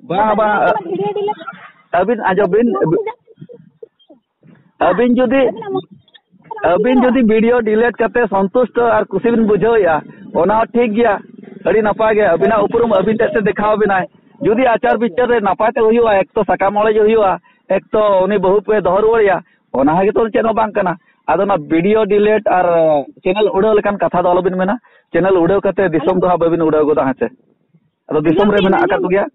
ᱵᱟᱝ, ᱵᱟᱝ᱾ ᱵᱷᱤᱰᱤᱭᱳ ᱰᱤᱞᱮᱴ ᱟᱹᱵᱤᱱ ᱟᱸᱡᱚᱢ ᱵᱤᱱ, ᱟᱹᱵᱤᱱ ᱡᱩᱫᱤ ᱟᱹᱵᱤᱱ ᱡᱩᱫᱤ ᱵᱷᱤᱰᱤᱭᱳ ᱰᱤᱞᱤᱴ ᱠᱟᱛᱮ ᱥᱚᱱᱛᱩᱥᱴᱚ ᱟᱨ ᱠᱩᱥᱤ ᱵᱤᱱ ᱵᱩᱡᱷᱟᱹᱣᱮᱫᱼᱟ, ᱚᱱᱟ ᱦᱚᱸ ᱴᱷᱤᱠ ᱜᱮᱭᱟ, ᱟᱹᱰᱤ ᱱᱟᱯᱟᱭ ᱜᱮ᱾ ᱟᱹᱵᱤᱱᱟᱜ ᱩᱯᱨᱩᱢ ᱟᱹᱵᱤᱱ ᱴᱷᱮᱱ ᱥᱮ ᱫᱮᱠᱷᱟᱣ ᱟᱵᱤᱱᱟᱭ᱾ ᱡᱩᱫᱤ ᱟᱪᱟᱨ ᱵᱤᱪᱟᱹᱨ ᱨᱮ ᱱᱟᱯᱟᱭ ᱛᱮ ᱦᱩᱭᱩᱜᱼᱟ, ᱮᱠ ᱛᱚ ᱥᱟᱠᱟᱢ ᱚᱲᱮᱡ ᱦᱩᱭᱩᱜᱼᱟ, ᱮᱠ ᱛᱚ ᱩᱱᱤ ᱵᱟᱹᱦᱩ ᱯᱮ ᱫᱚᱦᱚ ᱨᱩᱣᱟᱹᱲᱮᱭᱟ, ᱚᱱᱟ ᱦᱚᱸ ᱜᱮᱛᱚ ᱪᱮᱫ ᱦᱚᱸ ᱵᱟᱝ ᱠᱟᱱᱟ᱾ ᱟᱫᱚ ᱚᱱᱟ ᱵᱷᱤᱰᱤᱭᱳ ᱰᱤᱞᱤᱴ ᱟᱨ ᱪᱮᱱᱮᱞ ᱩᱰᱟᱹᱣ ᱞᱮᱠᱟᱱ ᱠᱟᱛᱷᱟ ᱫᱚ ᱟᱞᱚᱵᱤᱱ ᱢᱮᱱᱟ᱾ ᱪᱮᱱᱮᱞ ᱩᱰᱟᱹᱣ ᱠᱟᱛᱮ ᱫᱤᱥᱚᱢ ᱫᱚ ᱦᱟᱸᱜ ᱵᱟᱹᱵᱤᱱ ᱩᱰᱟᱹᱣ ᱜᱚᱫᱟ, ᱦᱮᱸ ᱥᱮ? ᱟᱫᱚ ᱫᱤᱥᱚᱢ ᱨᱮ ᱢᱮᱱᱟᱜ ᱟᱠᱟᱫ ᱠᱚᱜᱮᱭᱟ᱾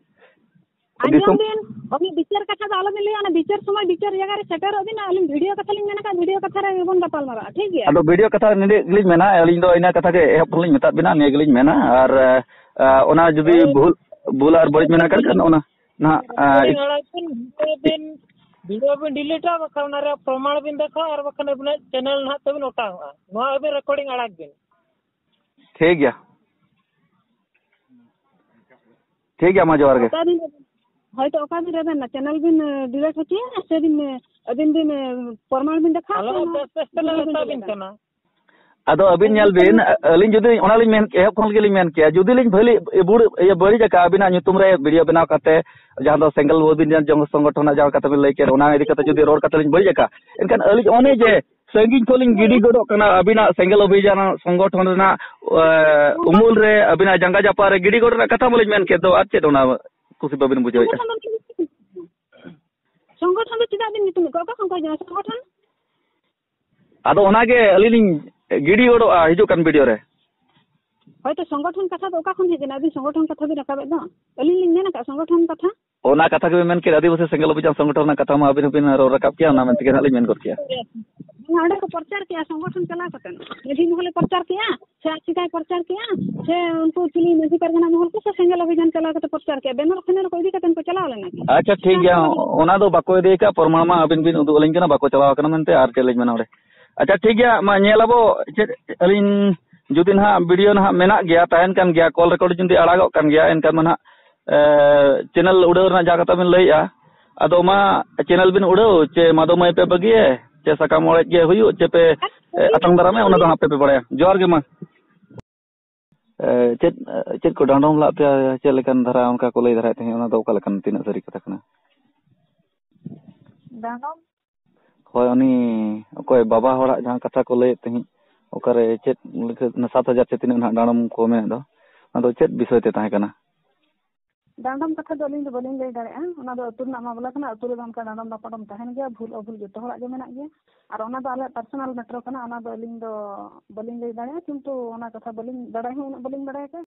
ᱟᱸᱡᱚᱢ ᱫᱤᱥᱚᱢ ᱵᱤᱱ, ᱩᱱᱤ ᱵᱤᱪᱟᱹᱨ ᱠᱟᱛᱷᱟ ᱫᱚ ᱟᱞᱚᱵᱤᱱ ᱞᱟᱹᱭᱟ, ᱚᱱᱟ ᱵᱤᱪᱟᱹᱨ ᱥᱚᱢᱚᱭ ᱵᱤᱪᱟᱹᱨ ᱡᱟᱭᱜᱟ ᱨᱮ ᱥᱮᱴᱮᱨᱚᱜ ᱵᱤᱱ, ᱟᱹᱞᱤᱧ ᱵᱷᱤᱰᱤᱭᱳ ᱠᱟᱛᱷᱟ ᱞᱤᱧ ᱢᱮᱱ ᱟᱠᱟᱫ, ᱵᱷᱤᱰᱤᱭᱳ ᱠᱟᱛᱷᱟ ᱨᱮᱜᱮ ᱵᱚᱱ ᱜᱟᱯᱟᱞ ᱢᱟᱨᱟᱜᱼᱟ, ᱴᱷᱤᱠ ᱜᱮᱭᱟ? ᱟᱫᱚ ᱵᱷᱤᱰᱤᱭᱳ ᱠᱟᱛᱷᱟ ᱱᱤᱭᱟᱹ ᱜᱮᱞᱤᱧ ᱢᱮᱱᱟ, ᱟᱹᱞᱤᱧ ᱫᱚ ᱤᱱᱟᱹ ᱠᱟᱛᱷᱟ ᱜᱮ ᱮᱦᱚᱵ ᱠᱷᱚᱱ ᱞᱤᱧ ᱢᱮᱛᱟᱫ ᱵᱤᱱᱟ, ᱱᱤᱭᱟᱹ ᱜᱮᱞᱤᱧ ᱢᱮᱱᱟ᱾ ᱟᱨ, ᱟᱸ, ᱚᱱᱟ ᱡᱩᱫᱤ ᱦᱳᱭ᱾ ᱵᱷᱩᱞ, ᱵᱷᱩᱞ ᱟᱨ ᱵᱟᱹᱲᱤᱡ ᱢᱮᱱᱟᱜ ᱠᱷᱟᱱ, ᱠᱷᱟᱱ ᱚᱱᱟ ᱱᱟᱦᱟᱜ, ᱟᱸ, ᱨᱮᱠᱚᱨᱰᱤᱝ ᱟᱲᱟᱜ ᱵᱤᱱ, ᱵᱷᱤᱰᱤᱭᱳ ᱵᱤᱱ, ᱵᱷᱤᱰᱤᱭᱳ ᱵᱤᱱ ᱰᱤᱞᱤᱴᱟ, ᱵᱟᱠᱷᱟᱱ ᱚᱱᱟ ᱨᱮᱭᱟᱜ ᱯᱨᱚᱢᱟᱬ ᱵᱤᱱ ᱫᱮᱠᱷᱟᱣᱟ, ᱟᱨ ᱵᱟᱠᱷᱟᱱ ᱟᱹᱵᱤᱱᱟᱜ ᱪᱮᱱᱮᱞ ᱱᱟᱦᱟᱜ ᱛᱟᱹᱵᱤᱱ ᱚᱴᱟᱝᱚᱜᱼᱟ᱾ ᱱᱚᱣᱟ ᱟᱹᱵᱤᱱ ᱨᱮᱠᱚᱨᱰᱤᱝ ᱟᱲᱟᱜ ᱵᱤᱱ᱾ ᱴᱷᱤᱠ ᱜᱮᱭᱟ, ᱴᱷᱤᱠ ᱜᱮᱭᱟ, ᱢᱟ ᱡᱚᱦᱟᱨ ᱜᱮ᱾ ᱚᱠᱟ ᱵᱤᱱ, ᱦᱚᱭᱛᱳ ᱚᱠᱟ ᱵᱤᱱ ᱨᱮᱵᱮᱱ ᱮᱱᱟ, ᱪᱮᱱᱮᱞ ᱵᱤᱱ, ᱮ, ᱰᱤᱞᱤᱴ ᱦᱚᱪᱚᱭᱟ ᱥᱮ ᱵᱤᱱ, ᱮ, ᱟᱹᱵᱤᱱ ᱵᱤᱱ, ᱮ, ᱯᱨᱚᱢᱟᱬ ᱵᱤᱱ ᱫᱮᱠᱷᱟᱣᱟ ᱟᱞᱮ ᱥᱮ ᱦᱚᱸ ᱚᱱᱟ ᱵᱮᱥ ᱵᱮᱥ ᱛᱮᱞᱮ ᱵᱤᱱ ᱢᱮᱛᱟ ᱵᱤᱱ ᱰᱤᱞᱤᱴᱟ? ᱠᱟᱱᱟ᱾ ᱟᱫᱚ ᱟᱹᱵᱤᱱ ᱧᱮᱞ ᱵᱤᱱ, ᱟᱹᱞᱤᱧ ᱡᱩᱫᱤ ᱚᱱᱟᱞᱤᱧ ᱢᱮᱱ, ᱮᱦᱚᱵ ᱠᱷᱚᱱ ᱜᱮᱞᱤᱧ ᱢᱮᱱ ᱠᱮᱭᱟ, ᱡᱩᱫᱤ ᱞᱤᱧ ᱵᱷᱟᱹᱞᱤ, ᱵᱩᱲ-, ᱤᱭᱟᱹ, ᱵᱟᱹᱲᱤᱡ ᱟᱠᱟᱫ ᱟᱹᱵᱤᱱᱟᱜ ᱧᱩᱛᱩᱢ ᱨᱮ ᱵᱷᱤᱰᱤᱭᱳ ᱵᱮᱱᱟᱣ ᱠᱟᱛᱮ, ᱡᱟᱦᱟᱸ ᱫᱚ ᱥᱮᱸᱜᱮᱞ ᱚᱵᱷᱤᱡᱟᱱ ᱡᱚᱝ ᱥᱚᱝᱜᱚᱴᱷᱚᱱᱟᱜ ᱡᱟᱦᱟᱸ ᱠᱟᱛᱷᱟ ᱵᱤᱱ ᱞᱟᱹᱭ ᱠᱮᱫ, ᱚᱱᱟ ᱤᱫᱤ ᱠᱟᱛᱮ ᱡᱩᱫᱤ ᱨᱚᱲ ᱠᱟᱛᱮ ᱞᱤᱧ ᱵᱟᱹᱲᱤᱡ ᱟᱠᱟᱫ, ᱮᱱᱠᱷᱟᱱ ᱟᱹᱞᱤᱧ ᱚᱱᱮ ᱡᱮ ᱥᱟᱺᱜᱤᱧ ᱠᱷᱚᱱ ᱞᱤᱧ ᱜᱤᱰᱤ ᱜᱚᱫᱚᱜ ᱠᱟᱱᱟ ᱟᱹᱵᱤᱱᱟᱜ ᱥᱮᱸᱜᱮᱞ ᱚᱵᱷᱤᱡᱟᱱ ᱥᱚᱝᱜᱚᱴᱷᱚᱱ ᱨᱮᱱᱟᱜ, ᱮ, ᱩᱢᱩᱞ ᱨᱮ, ᱟᱹᱵᱤᱱᱟᱜ ᱡᱟᱸᱜᱟ ᱡᱟᱯᱟᱜ ᱨᱮ ᱜᱤᱰᱤ ᱜᱚᱫ ᱨᱮᱱᱟᱜ ᱠᱟᱛᱷᱟ ᱢᱟᱞᱤᱧ ᱢᱮᱱ ᱠᱮᱫ ᱫᱚ, ᱟᱨ ᱪᱮᱫ ᱚᱱᱟ ᱠᱩᱥᱤ ᱵᱟᱹᱵᱤᱱ ᱵᱩᱡᱷᱟᱹᱣᱮᱫᱼᱟ? ᱥᱚᱝᱜᱚᱴᱷᱚᱱ ᱫᱚ ᱪᱮᱫᱟᱜ ᱵᱤᱱ ᱧᱩᱛᱩᱢᱮᱫ ᱠᱚᱣᱟ? ᱚᱠᱟ ᱠᱷᱚᱱ ᱠᱚ ᱦᱤᱡᱩᱜᱼᱟ ᱥᱚᱝᱜᱚᱴᱷᱚᱱ? ᱟᱫᱚ ᱚᱱᱟᱜᱮ ᱟᱹᱞᱤᱧ ᱞᱤᱧ ᱜᱤᱰᱤ ᱜᱚᱫᱚᱜᱼᱟ ᱦᱤᱡᱩᱜ ᱠᱟᱱ ᱵᱷᱤᱰᱤᱭᱳ ᱨᱮ᱾ ᱦᱳᱭᱛᱚ ᱥᱚᱝᱜᱚᱴᱷᱚᱱ ᱠᱟᱛᱷᱟ ᱫᱚ ᱚᱠᱟ ᱠᱷᱚᱱ ᱦᱮᱡ ᱮᱱᱟ? ᱟᱹᱵᱤᱱ ᱥᱚᱝᱜᱚᱴᱷᱚᱱ ᱠᱟᱛᱷᱟ ᱵᱤᱱ ᱨᱟᱠᱟᱵᱮᱫ ᱫᱚ᱾ ᱟᱹᱞᱤᱧ ᱞᱤᱧ ᱢᱮᱱ ᱟᱠᱟᱫ ᱥᱚᱝᱜᱚᱴᱷᱚᱱ ᱠᱟᱛᱷᱟ᱾ ᱚᱱᱟ ᱠᱟᱛᱷᱟ ᱜᱮᱵᱤᱱ ᱢᱮᱱ ᱠᱮᱫ, ᱟᱹᱫᱤᱵᱟᱹᱥᱤ ᱥᱮᱸᱜᱮᱞ ᱚᱵᱷᱤᱡᱟᱱ ᱥᱚᱝᱜᱚᱴᱷᱚᱱ ᱨᱮᱱᱟᱜ ᱠᱟᱛᱷᱟ ᱢᱟ ᱟᱹᱵᱤᱱ ᱦᱚᱸᱵᱤᱱ ᱨᱚᱲ ᱨᱟᱠᱟᱵ ᱠᱮᱭᱟ, ᱚᱱᱟ ᱢᱮᱱ ᱛᱮᱜᱮ ᱱᱟᱦᱟᱜ ᱞᱤᱧ ᱢᱮᱱ ᱜᱚᱫ ᱠᱮᱭᱟ᱾ ᱦᱮᱸ, ᱚᱸᱰᱮ ᱠᱚ ᱯᱨᱚᱪᱟᱨ ᱠᱮᱜᱼᱟ, ᱥᱚᱝᱜᱚᱴᱷᱚᱱ ᱪᱟᱞᱟᱣ ᱠᱟᱛᱮ᱾ ᱢᱟᱹᱡᱷᱤ ᱢᱚᱦᱚᱞᱮ ᱯᱨᱚᱪᱟᱨ ᱠᱮᱜᱼᱟ, ᱥᱮ ᱟᱥᱮᱠᱟᱭ ᱯᱨᱚᱪᱟᱨ ᱠᱮᱜᱼᱟ, ᱥᱮ ᱩᱱᱠᱩ ᱪᱤᱞᱤ ᱢᱟᱹᱡᱷᱤ ᱯᱟᱨᱜᱟᱱᱟ ᱢᱚᱦᱚᱞ ᱠᱚ ᱥᱮ ᱥᱮᱸᱜᱮᱞ ᱚᱵᱷᱤᱡᱟᱱ ᱪᱟᱞᱟᱣ ᱠᱟᱛᱮ ᱯᱨᱚᱪᱟᱨ ᱠᱮᱜᱼᱟ? ᱵᱮᱱᱟᱨ ᱯᱷᱮᱱᱟᱨ ᱠᱚ ᱤᱫᱤ ᱠᱟᱛᱮ ᱠᱚ ᱪᱟᱞᱟᱣ ᱞᱮᱱᱟ ᱠᱤ? ᱟᱪᱪᱷᱟ, ᱴᱷᱤᱠ ᱜᱮᱭᱟ, ᱚᱱᱟ ᱫᱚ ᱵᱟᱠᱚ ᱤᱫᱤ ᱟᱠᱟᱫ, ᱯᱨᱚᱢᱟᱬ ᱢᱟ ᱟᱹᱵᱤᱱ ᱵᱤᱱ ᱩᱫᱩᱜ ᱟᱹᱞᱤᱧ ᱠᱟᱱᱟ, ᱵᱟᱠᱚ ᱪᱟᱞᱟᱣ ᱟᱠᱟᱱᱟ ᱢᱮᱱᱛᱮ, ᱟᱨ ᱪᱮᱫ ᱞᱤᱧ ᱢᱮᱱᱟ ᱚᱸᱰᱮ᱾ ᱟᱪᱪᱷᱟ, ᱴᱷᱤᱠ ᱜᱮᱭᱟ, ᱢᱟ ᱧᱮᱞ ᱟᱵᱚ, ᱪᱮᱫ ᱟᱹᱞᱤᱧ ᱡᱩᱫᱤ ᱱᱟᱦᱟᱜ ᱵᱷᱤᱰᱤᱭᱳ ᱱᱟᱦᱟᱜ ᱢᱮᱱᱟᱜ ᱜᱮᱭᱟ, ᱛᱟᱦᱮᱱ ᱠᱟᱱ ᱜᱮᱭᱟ, ᱠᱚᱞ ᱨᱮᱠᱚᱨᱰ ᱡᱩᱫᱤ ᱟᱲᱟᱜᱚᱜ ᱠᱟᱱ ᱜᱮᱭᱟ, ᱮᱱᱠᱷᱟᱱ ᱢᱟ ᱱᱟᱦᱟᱜ, ᱮ, ᱪᱮᱱᱮᱞ ᱩᱰᱟᱹᱣ ᱨᱮᱱᱟᱜ ᱡᱟᱦᱟᱸ ᱠᱟᱛᱷᱟ ᱵᱤᱱ ᱞᱟᱹᱭᱮᱜᱼᱟ, ᱟᱫᱚ ᱢᱟ ᱪᱮᱱᱮᱞ ᱵᱤᱱ ᱩᱰᱟᱹᱣ, ᱪᱮ ᱢᱟᱫᱚ ᱢᱟᱹᱭ ᱯᱮ ᱵᱟᱹᱜᱤᱭᱮ, ᱪᱮ ᱥᱟᱠᱟᱢ ᱚᱲᱮᱡ ᱜᱮ ᱦᱩᱭᱩᱜ, ᱪᱮ ᱯᱮ, ᱮ, ᱟᱛᱟᱝ ᱫᱟᱨᱟᱢᱮ, ᱚᱱᱟ ᱫᱚ ᱦᱟᱸᱜ ᱯᱮ, ᱯᱮ ᱵᱟᱲᱟᱭᱟ᱾ ᱡᱚᱦᱟᱨ ᱜᱮ ᱢᱟ᱾ ᱮ, ᱪᱮᱫ, ᱪᱮᱫ ᱠᱚ ᱰᱟᱸᱰᱚᱢ ᱞᱟᱜ ᱯᱮᱭᱟ, ᱪᱮᱫ ᱞᱮᱠᱟᱱ ᱫᱷᱟᱨᱟ ᱚᱱᱠᱟ ᱠᱚ ᱞᱟᱹᱭ ᱫᱷᱟᱨᱟᱭᱮᱫ ᱛᱟᱦᱮᱸᱫ, ᱚᱱᱟ ᱫᱚ ᱚᱠᱟ ᱞᱮᱠᱟᱱ, ᱛᱤᱱᱟᱹᱜ ᱥᱟᱹᱨᱤ ᱠᱟᱛᱷᱟ ᱠᱟᱱᱟ? ᱰᱟᱸᱰᱚᱢ? ᱦᱳᱭ, ᱩᱱᱤ ᱚᱠᱚᱭ ᱵᱟᱵᱟ ᱦᱚᱲᱟᱜ ᱡᱟᱦᱟᱸ ᱠᱟᱛᱷᱟ ᱠᱚ ᱞᱟᱹᱭᱮᱫ ᱛᱟᱦᱮᱸᱫ, ᱚᱠᱟᱨᱮ ᱪᱮᱫ ᱞᱮᱠᱟ ᱥᱟᱛ ᱦᱟᱡᱟᱨ ᱥᱮ ᱛᱤᱱᱟᱹᱜ ᱱᱟᱦᱟᱜ ᱰᱟᱸᱰᱚᱢ ᱠᱚ ᱢᱮᱱᱮᱫ ᱫᱚ, ᱚᱱᱟ ᱫᱚ ᱪᱮᱫ ᱵᱤᱥᱚᱭ ᱛᱮ ᱛᱟᱦᱮᱸ ᱠᱟᱱᱟ? ᱰᱟᱸᱰᱚᱢ ᱠᱟᱛᱷᱟ ᱫᱚ ᱟᱹᱞᱤᱧ ᱫᱚ ᱵᱟᱹᱞᱤᱧ ᱞᱟᱹᱭ ᱫᱟᱲᱮᱭᱟᱜᱼᱟ᱾ ᱚᱱᱟ ᱫᱚ ᱟᱹᱛᱩ ᱨᱮᱱᱟᱜ ᱢᱟᱢᱞᱟ ᱠᱟᱱᱟ, ᱟᱹᱛᱩ ᱨᱮᱫᱚ ᱚᱱᱠᱟ ᱰᱟᱸᱰᱚᱢ ᱰᱟᱯᱟᱰᱚᱢ ᱛᱟᱦᱮᱱ ᱜᱮᱭᱟ, ᱵᱷᱩᱞ ᱚᱵᱷᱩᱞ ᱡᱚᱛᱚ ᱦᱚᱲᱟᱜ ᱜᱮ ᱢᱮᱱᱟᱜ ᱜᱮᱭᱟ᱾ ᱟᱨ ᱚᱱᱟ ᱫᱚ ᱟᱞᱮᱭᱟᱜ personal matter ᱠᱟᱱᱟ, ᱚᱱᱟ ᱫᱚ ᱟᱹᱞᱤᱧ ᱫᱚ ᱵᱟᱹᱞᱤᱧ ᱞᱟᱹᱭ ᱫᱟᱲᱮᱭᱟᱜᱼᱟ, ᱠᱤᱱᱛᱩ ᱚᱱᱟ ᱠᱟᱛᱷᱟ ᱵᱟᱹᱞᱤᱧ ᱵᱟᱲᱟᱭ ᱦᱚᱸ ᱩᱱᱟᱹᱜ ᱵᱟᱹᱞᱤᱧ ᱵᱟᱲᱟᱭ ᱟᱠᱟᱫᱼᱟ᱾